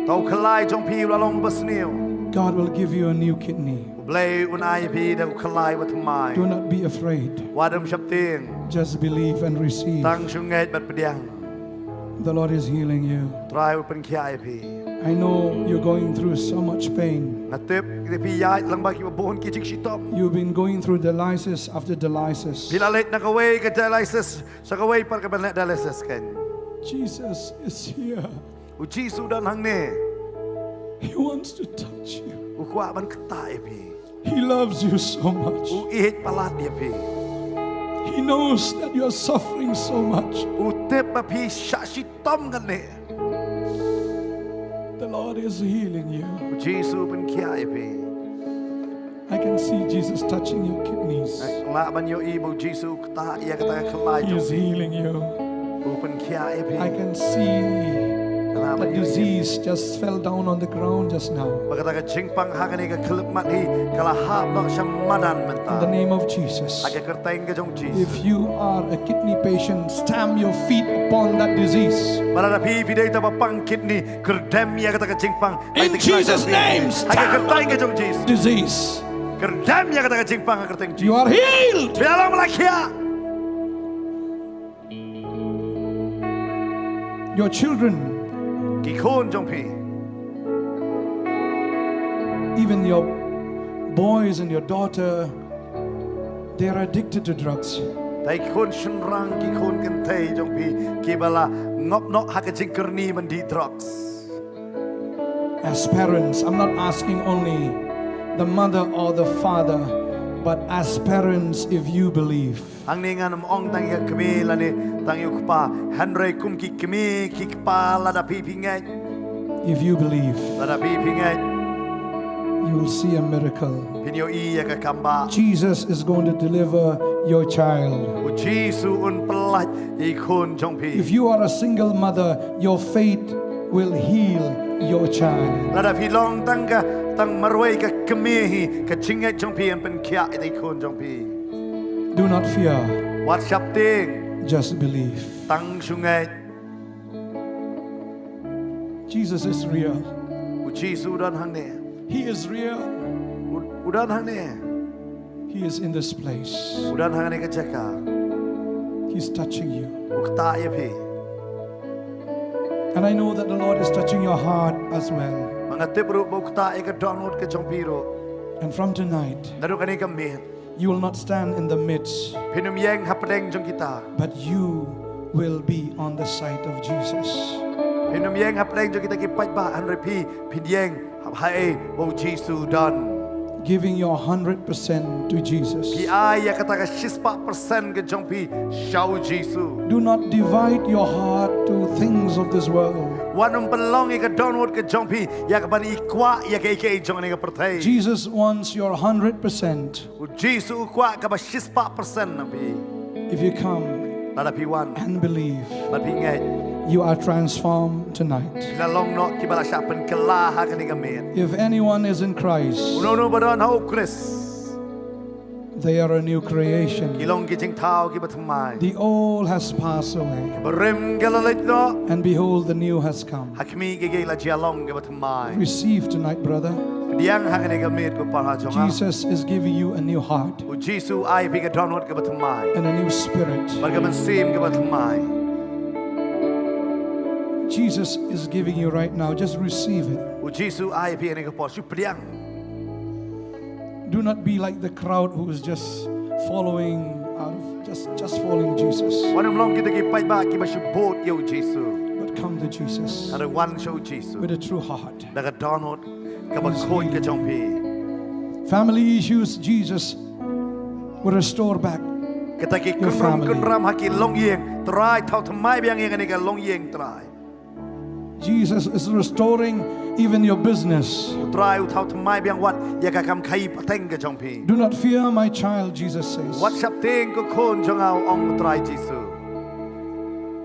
Uta u khyllai jong phi u la long basniew. God will give you a new kidney. U Blei un ai ïa phi da u khyllai ba thymmai. Do not be afraid. Wat ym sheptieng. Just believe and receive. Tang shu ngeit bad pdiang. The Lord is healing you. U Trai u pynkhiah ïa phi. I know you're going through so much pain. Nga tip ïa phi ïaid lang bad kiba bun ki jingshitom. You've been going through dialysis after dialysis. Phi la leit na kawei ka dialysis sha kawei pat ka ban leh dialysis kein. Jesus is here. U Jisu u don hangne. He wants to touch you. U kwah ban ktah ïa phi. He loves you so much. U ïeit palat ïa phi. He knows that you are suffering so much. U tip ba phi shah shitom kane. The Lord is healing you. U Jisu u pynkhiah ïa phi. I can see Jesus touching your kidneys. Nga lah ban ïohi ba u Jisu u ktah ïa kata ka khyllai He jong is phi. Healing you. U pynkhiah ïa phi. I can see Nga lah the ban ïohi. Disease just fell down on the ground just now. Ba kata ka jingpang ha kane ka khyllipmat hi ka la hap noh sha madan mynta. In the name of Jesus. Ha ka kyrteng ka jong u Jisu. If you are a kidney patient, stamp your feet upon that disease. Ba lada phi phi dei uta ba pang kidney, kyrdem ïa kata ka jingpang. In Jesus' name, Ha ka kyrteng ka jong u Jisu. Disease. Kyrdem ïa kata ka jingpang ha ka kyrteng u Jisu. You are healed. Phi la long ba la khiah. Your children, Ki khun jong phi. even your boys and your daughter, they are addicted to drugs. Uta ki khun shynrang, ki khun kynthei jong phi kiba la ngop noh ha ka jingkyrni ban dih drugs. As parents, I'm not asking only the mother or the father, but as parents, if you believe, Hangne ngan ym ong tang ïa ka kmie lane tang ïa u kpa, hynrei kum ki kmie ki kpa, lada phi phi ngeit, if you believe, lada phi phi ngeit, you will see a miracle. phin ïohi ïa ka kam ba. Jesus is going to deliver your child. U Jisu un pyllait ïa ki khun jong phi. If you are a single mother, your faith will heal your child. Lada phi long tang ka, tang marwei ka kmie hi, ka jingngeit jong phi yn pynkhiah ïa ki khun jong phi. Do not fear. Wat sheptieng. Just believe. Tang shu ngeit. Jesus is real. U Jisu u don hangne. He is real. U, u don hangne. He is in this place. U don hangne ka jaka. He's touching you. U ktah ïa phi. And I know that the Lord is touching your heart as well. Bad nga tip ruh ba u ktah ïa ka dohnud ka jong phi ruh. And from tonight, Naduh kane ka miet. You will not stand in the midst, Phin ym ïeng hapdeng jong kita. But you will be on the side of Jesus. Phin ym ïeng hapdeng jong kita ki paidbah, hynrei phi phin ïeng ha, haei ba u Jisu u don. Giving your hundred percent to Jesus. Phi ai ïa kata ka shispah percent ka jong phi sha u Jisu. Do not divide your heart to things of this world. Wat nym pynlong ïa ka dohnud ka jong phi ïa kaban i kwah ïa kaei kaei jong kane ka pyrthei. Jesus wants your hundred percent. U Jisu u kwah kaba shispah percent na phi. If you come Lada phi wan and believe, bad phi ngeit, you are transformed tonight. phi la long noh kiba la shah pynkylla ha kane ka miet. If anyone is in Christ, Uno uno ba don ha u Khrist, they are a new creation. ki long ki jingthaw kiba thymmai. The old has passed away. Barim ka la leit noh. And behold, the new has come. Ha khmih, kiei la jia long kaba thymmai. Receive tonight, brother. Pdiang ha kane ka miet, ko para jong nga. Jesus is giving you a new heart U Jisu u ai phi ka dohnud kaba thymmai. And a new spirit. Bad ka mynsiem kaba thymmai. Jesus is giving you right now. Just receive it. U Jisu u ai phi ha kane ka por. Shu pdiang. Do not be like the crowd who is just following out of just, just following Jesus. Wat nym long kita ki paidbah kiba shu bud ïa u Jisu. But come to Jesus. Hynrei wan sha u Jisu With a true heart. da ka dohnud kaba khuid ka jong phi. Family issues, Jesus will restore back. Kita ki Your family. kynrum kynram ha ki longïing, Trai thaw thymmai biang ïa kane ka longïing, Trai. Jesus is restoring even your business. U Trai u thaw thymmai biang wat ïa ka kam khaïi pateng ka jong phi. Do not fear, my child, Jesus says. Wat sheptieng ko khun jong nga, u ong u Trai Jisu.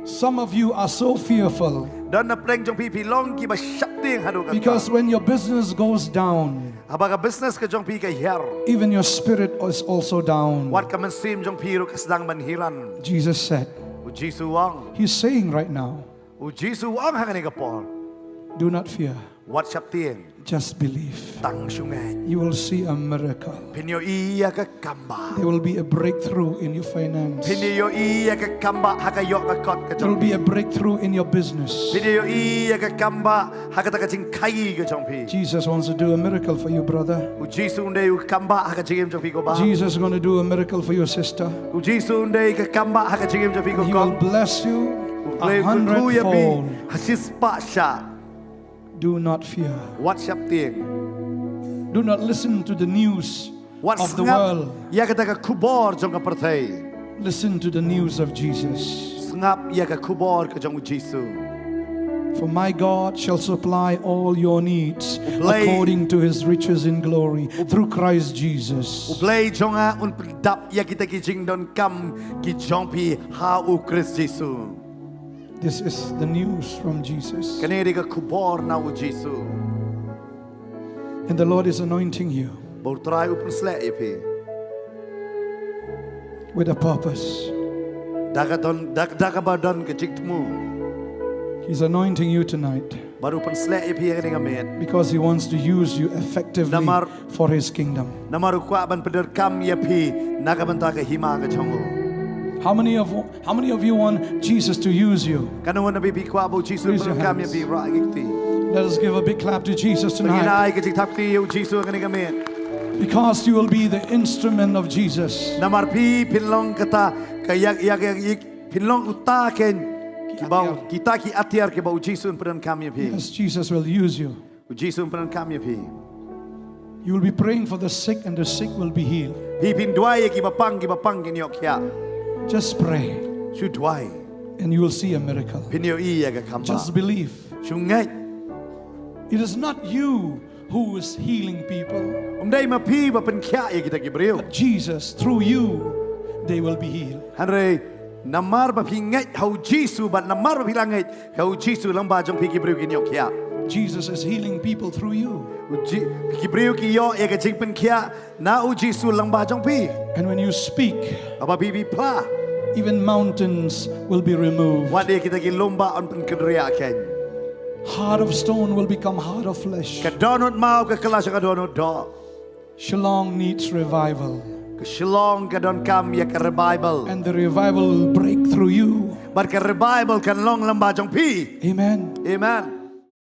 Some of you are so fearful Don na pdeng jong phi phi long kiba sheptieng haduh katta. Because when your business goes down, Haba ka business ka jong phi ka hiar, even your spirit is also down. Wat ka mynsiem jong phi ruh ka sdang ban hiar. Jesus said, U Jisu u ong. He's saying right now, U Jisu u ong ha kane ka por. Do not fear. Wat sheptieng. Just believe. Tang shu ngeit. You will see a miracle. Phin ïohi ïa ka kambah. There will be a breakthrough in your finance. Phin ïohi ïa ka kambah ha ka ïoh ka kot ka jong phi. There will be a breakthrough in your business. Phin ïohi ïa ka kambah ha kata ka jingkhaïi ka jong phi. Jesus wants to do a miracle for you, brother. U Jisu un dei u kambah ha ka jingim jong phi ko bah. Jesus is going to do a miracle for your sister. U Jisu un dei ka kambah ha ka jingim jong phi ko He will kong. Bless you U a Blei un kyrkhu ïa phi hundredfold. Ha shispah shah. Do not fear. Wat sheptieng. Do not listen to the news Wat of the sngap world. Ïa kata ka khubor jong ka pyrthei. Listen to the news of Jesus. Sngap ïa ka khubor ka jong u Jisu. For my God shall supply all your needs Blei- according to his riches in glory through Christ Jesus. U Blei jong nga un pyndap ïa kita ki jingdonkam ki jong phi ha u Khrist Jisu. This is the news from Jesus. Kane dei ka khubor na u Jisu. And the Lord is anointing you Ba u Trai u pynsleh ïa phi. with a purpose. Da ka don da, da kaba don ka jingthmu. He's anointing you tonight Ba u pynsleh ïa phi ha kane ka miet. Because he wants to use you effectively Namar- for his kingdom. Namar u kwah ban pyndonkam ïa phi na ka bynta ka hima ka jong u. How many of how many of you want Jesus to use you? Katno na phi phi kwah ba u Jisu un Raise your pyndonkam ïa hands. Phi, rah ïa ki kti. Let us give a big clap to Jesus Ngin tonight. ai ka jingthap kti ïa u Jisu ha kane ka miet. Because you will be the instrument of Jesus. Namar phi phin long kata ka ïa ïa ïa phin long uta ken kiba u- kita ki atiar kiba u Jisu un pyndonkam ïa phi. Yes, Jesus will use you. U Jisu un pyndonkam ïa phi. You will be praying for the sick, and the sick will be healed. Phi phin duwai ïa kiba pang, kiba pang kin ïoh khiah. Just pray, Shu duwai. And you will see a miracle. Phin ïohi ïa ka kambah. Just believe. Shu ngeit. It is not you who is healing people. Um dei ma phi ba pynkhiah ïa kita ki briew. But Jesus, through you, they will be healed. Hynrei namar ba phi ngeit ha u Jisu bad namar ba phi la ngeit ha u Jisu, lyngba jong phi ki briew kin ïoh khiah. Jesus is healing people through you. U Ji- ki briew ki ïoh ïa ka jingpynkhiah na u Jisu lyngba jong phi. And when you speak, Haba phi phi phla, even mountains will be removed. wat ïa kita ki lum bah yn pynkynriah keiñ. Heart of stone will become heart of flesh. Ka dohnud maw ka kylla sha ka dohnud doh. Shillong needs revival. Ka Shillong ka donkam ïa ka revival. And the revival will break through you. Bad ka revival kan long lyngba jong phi. Amen. Amen.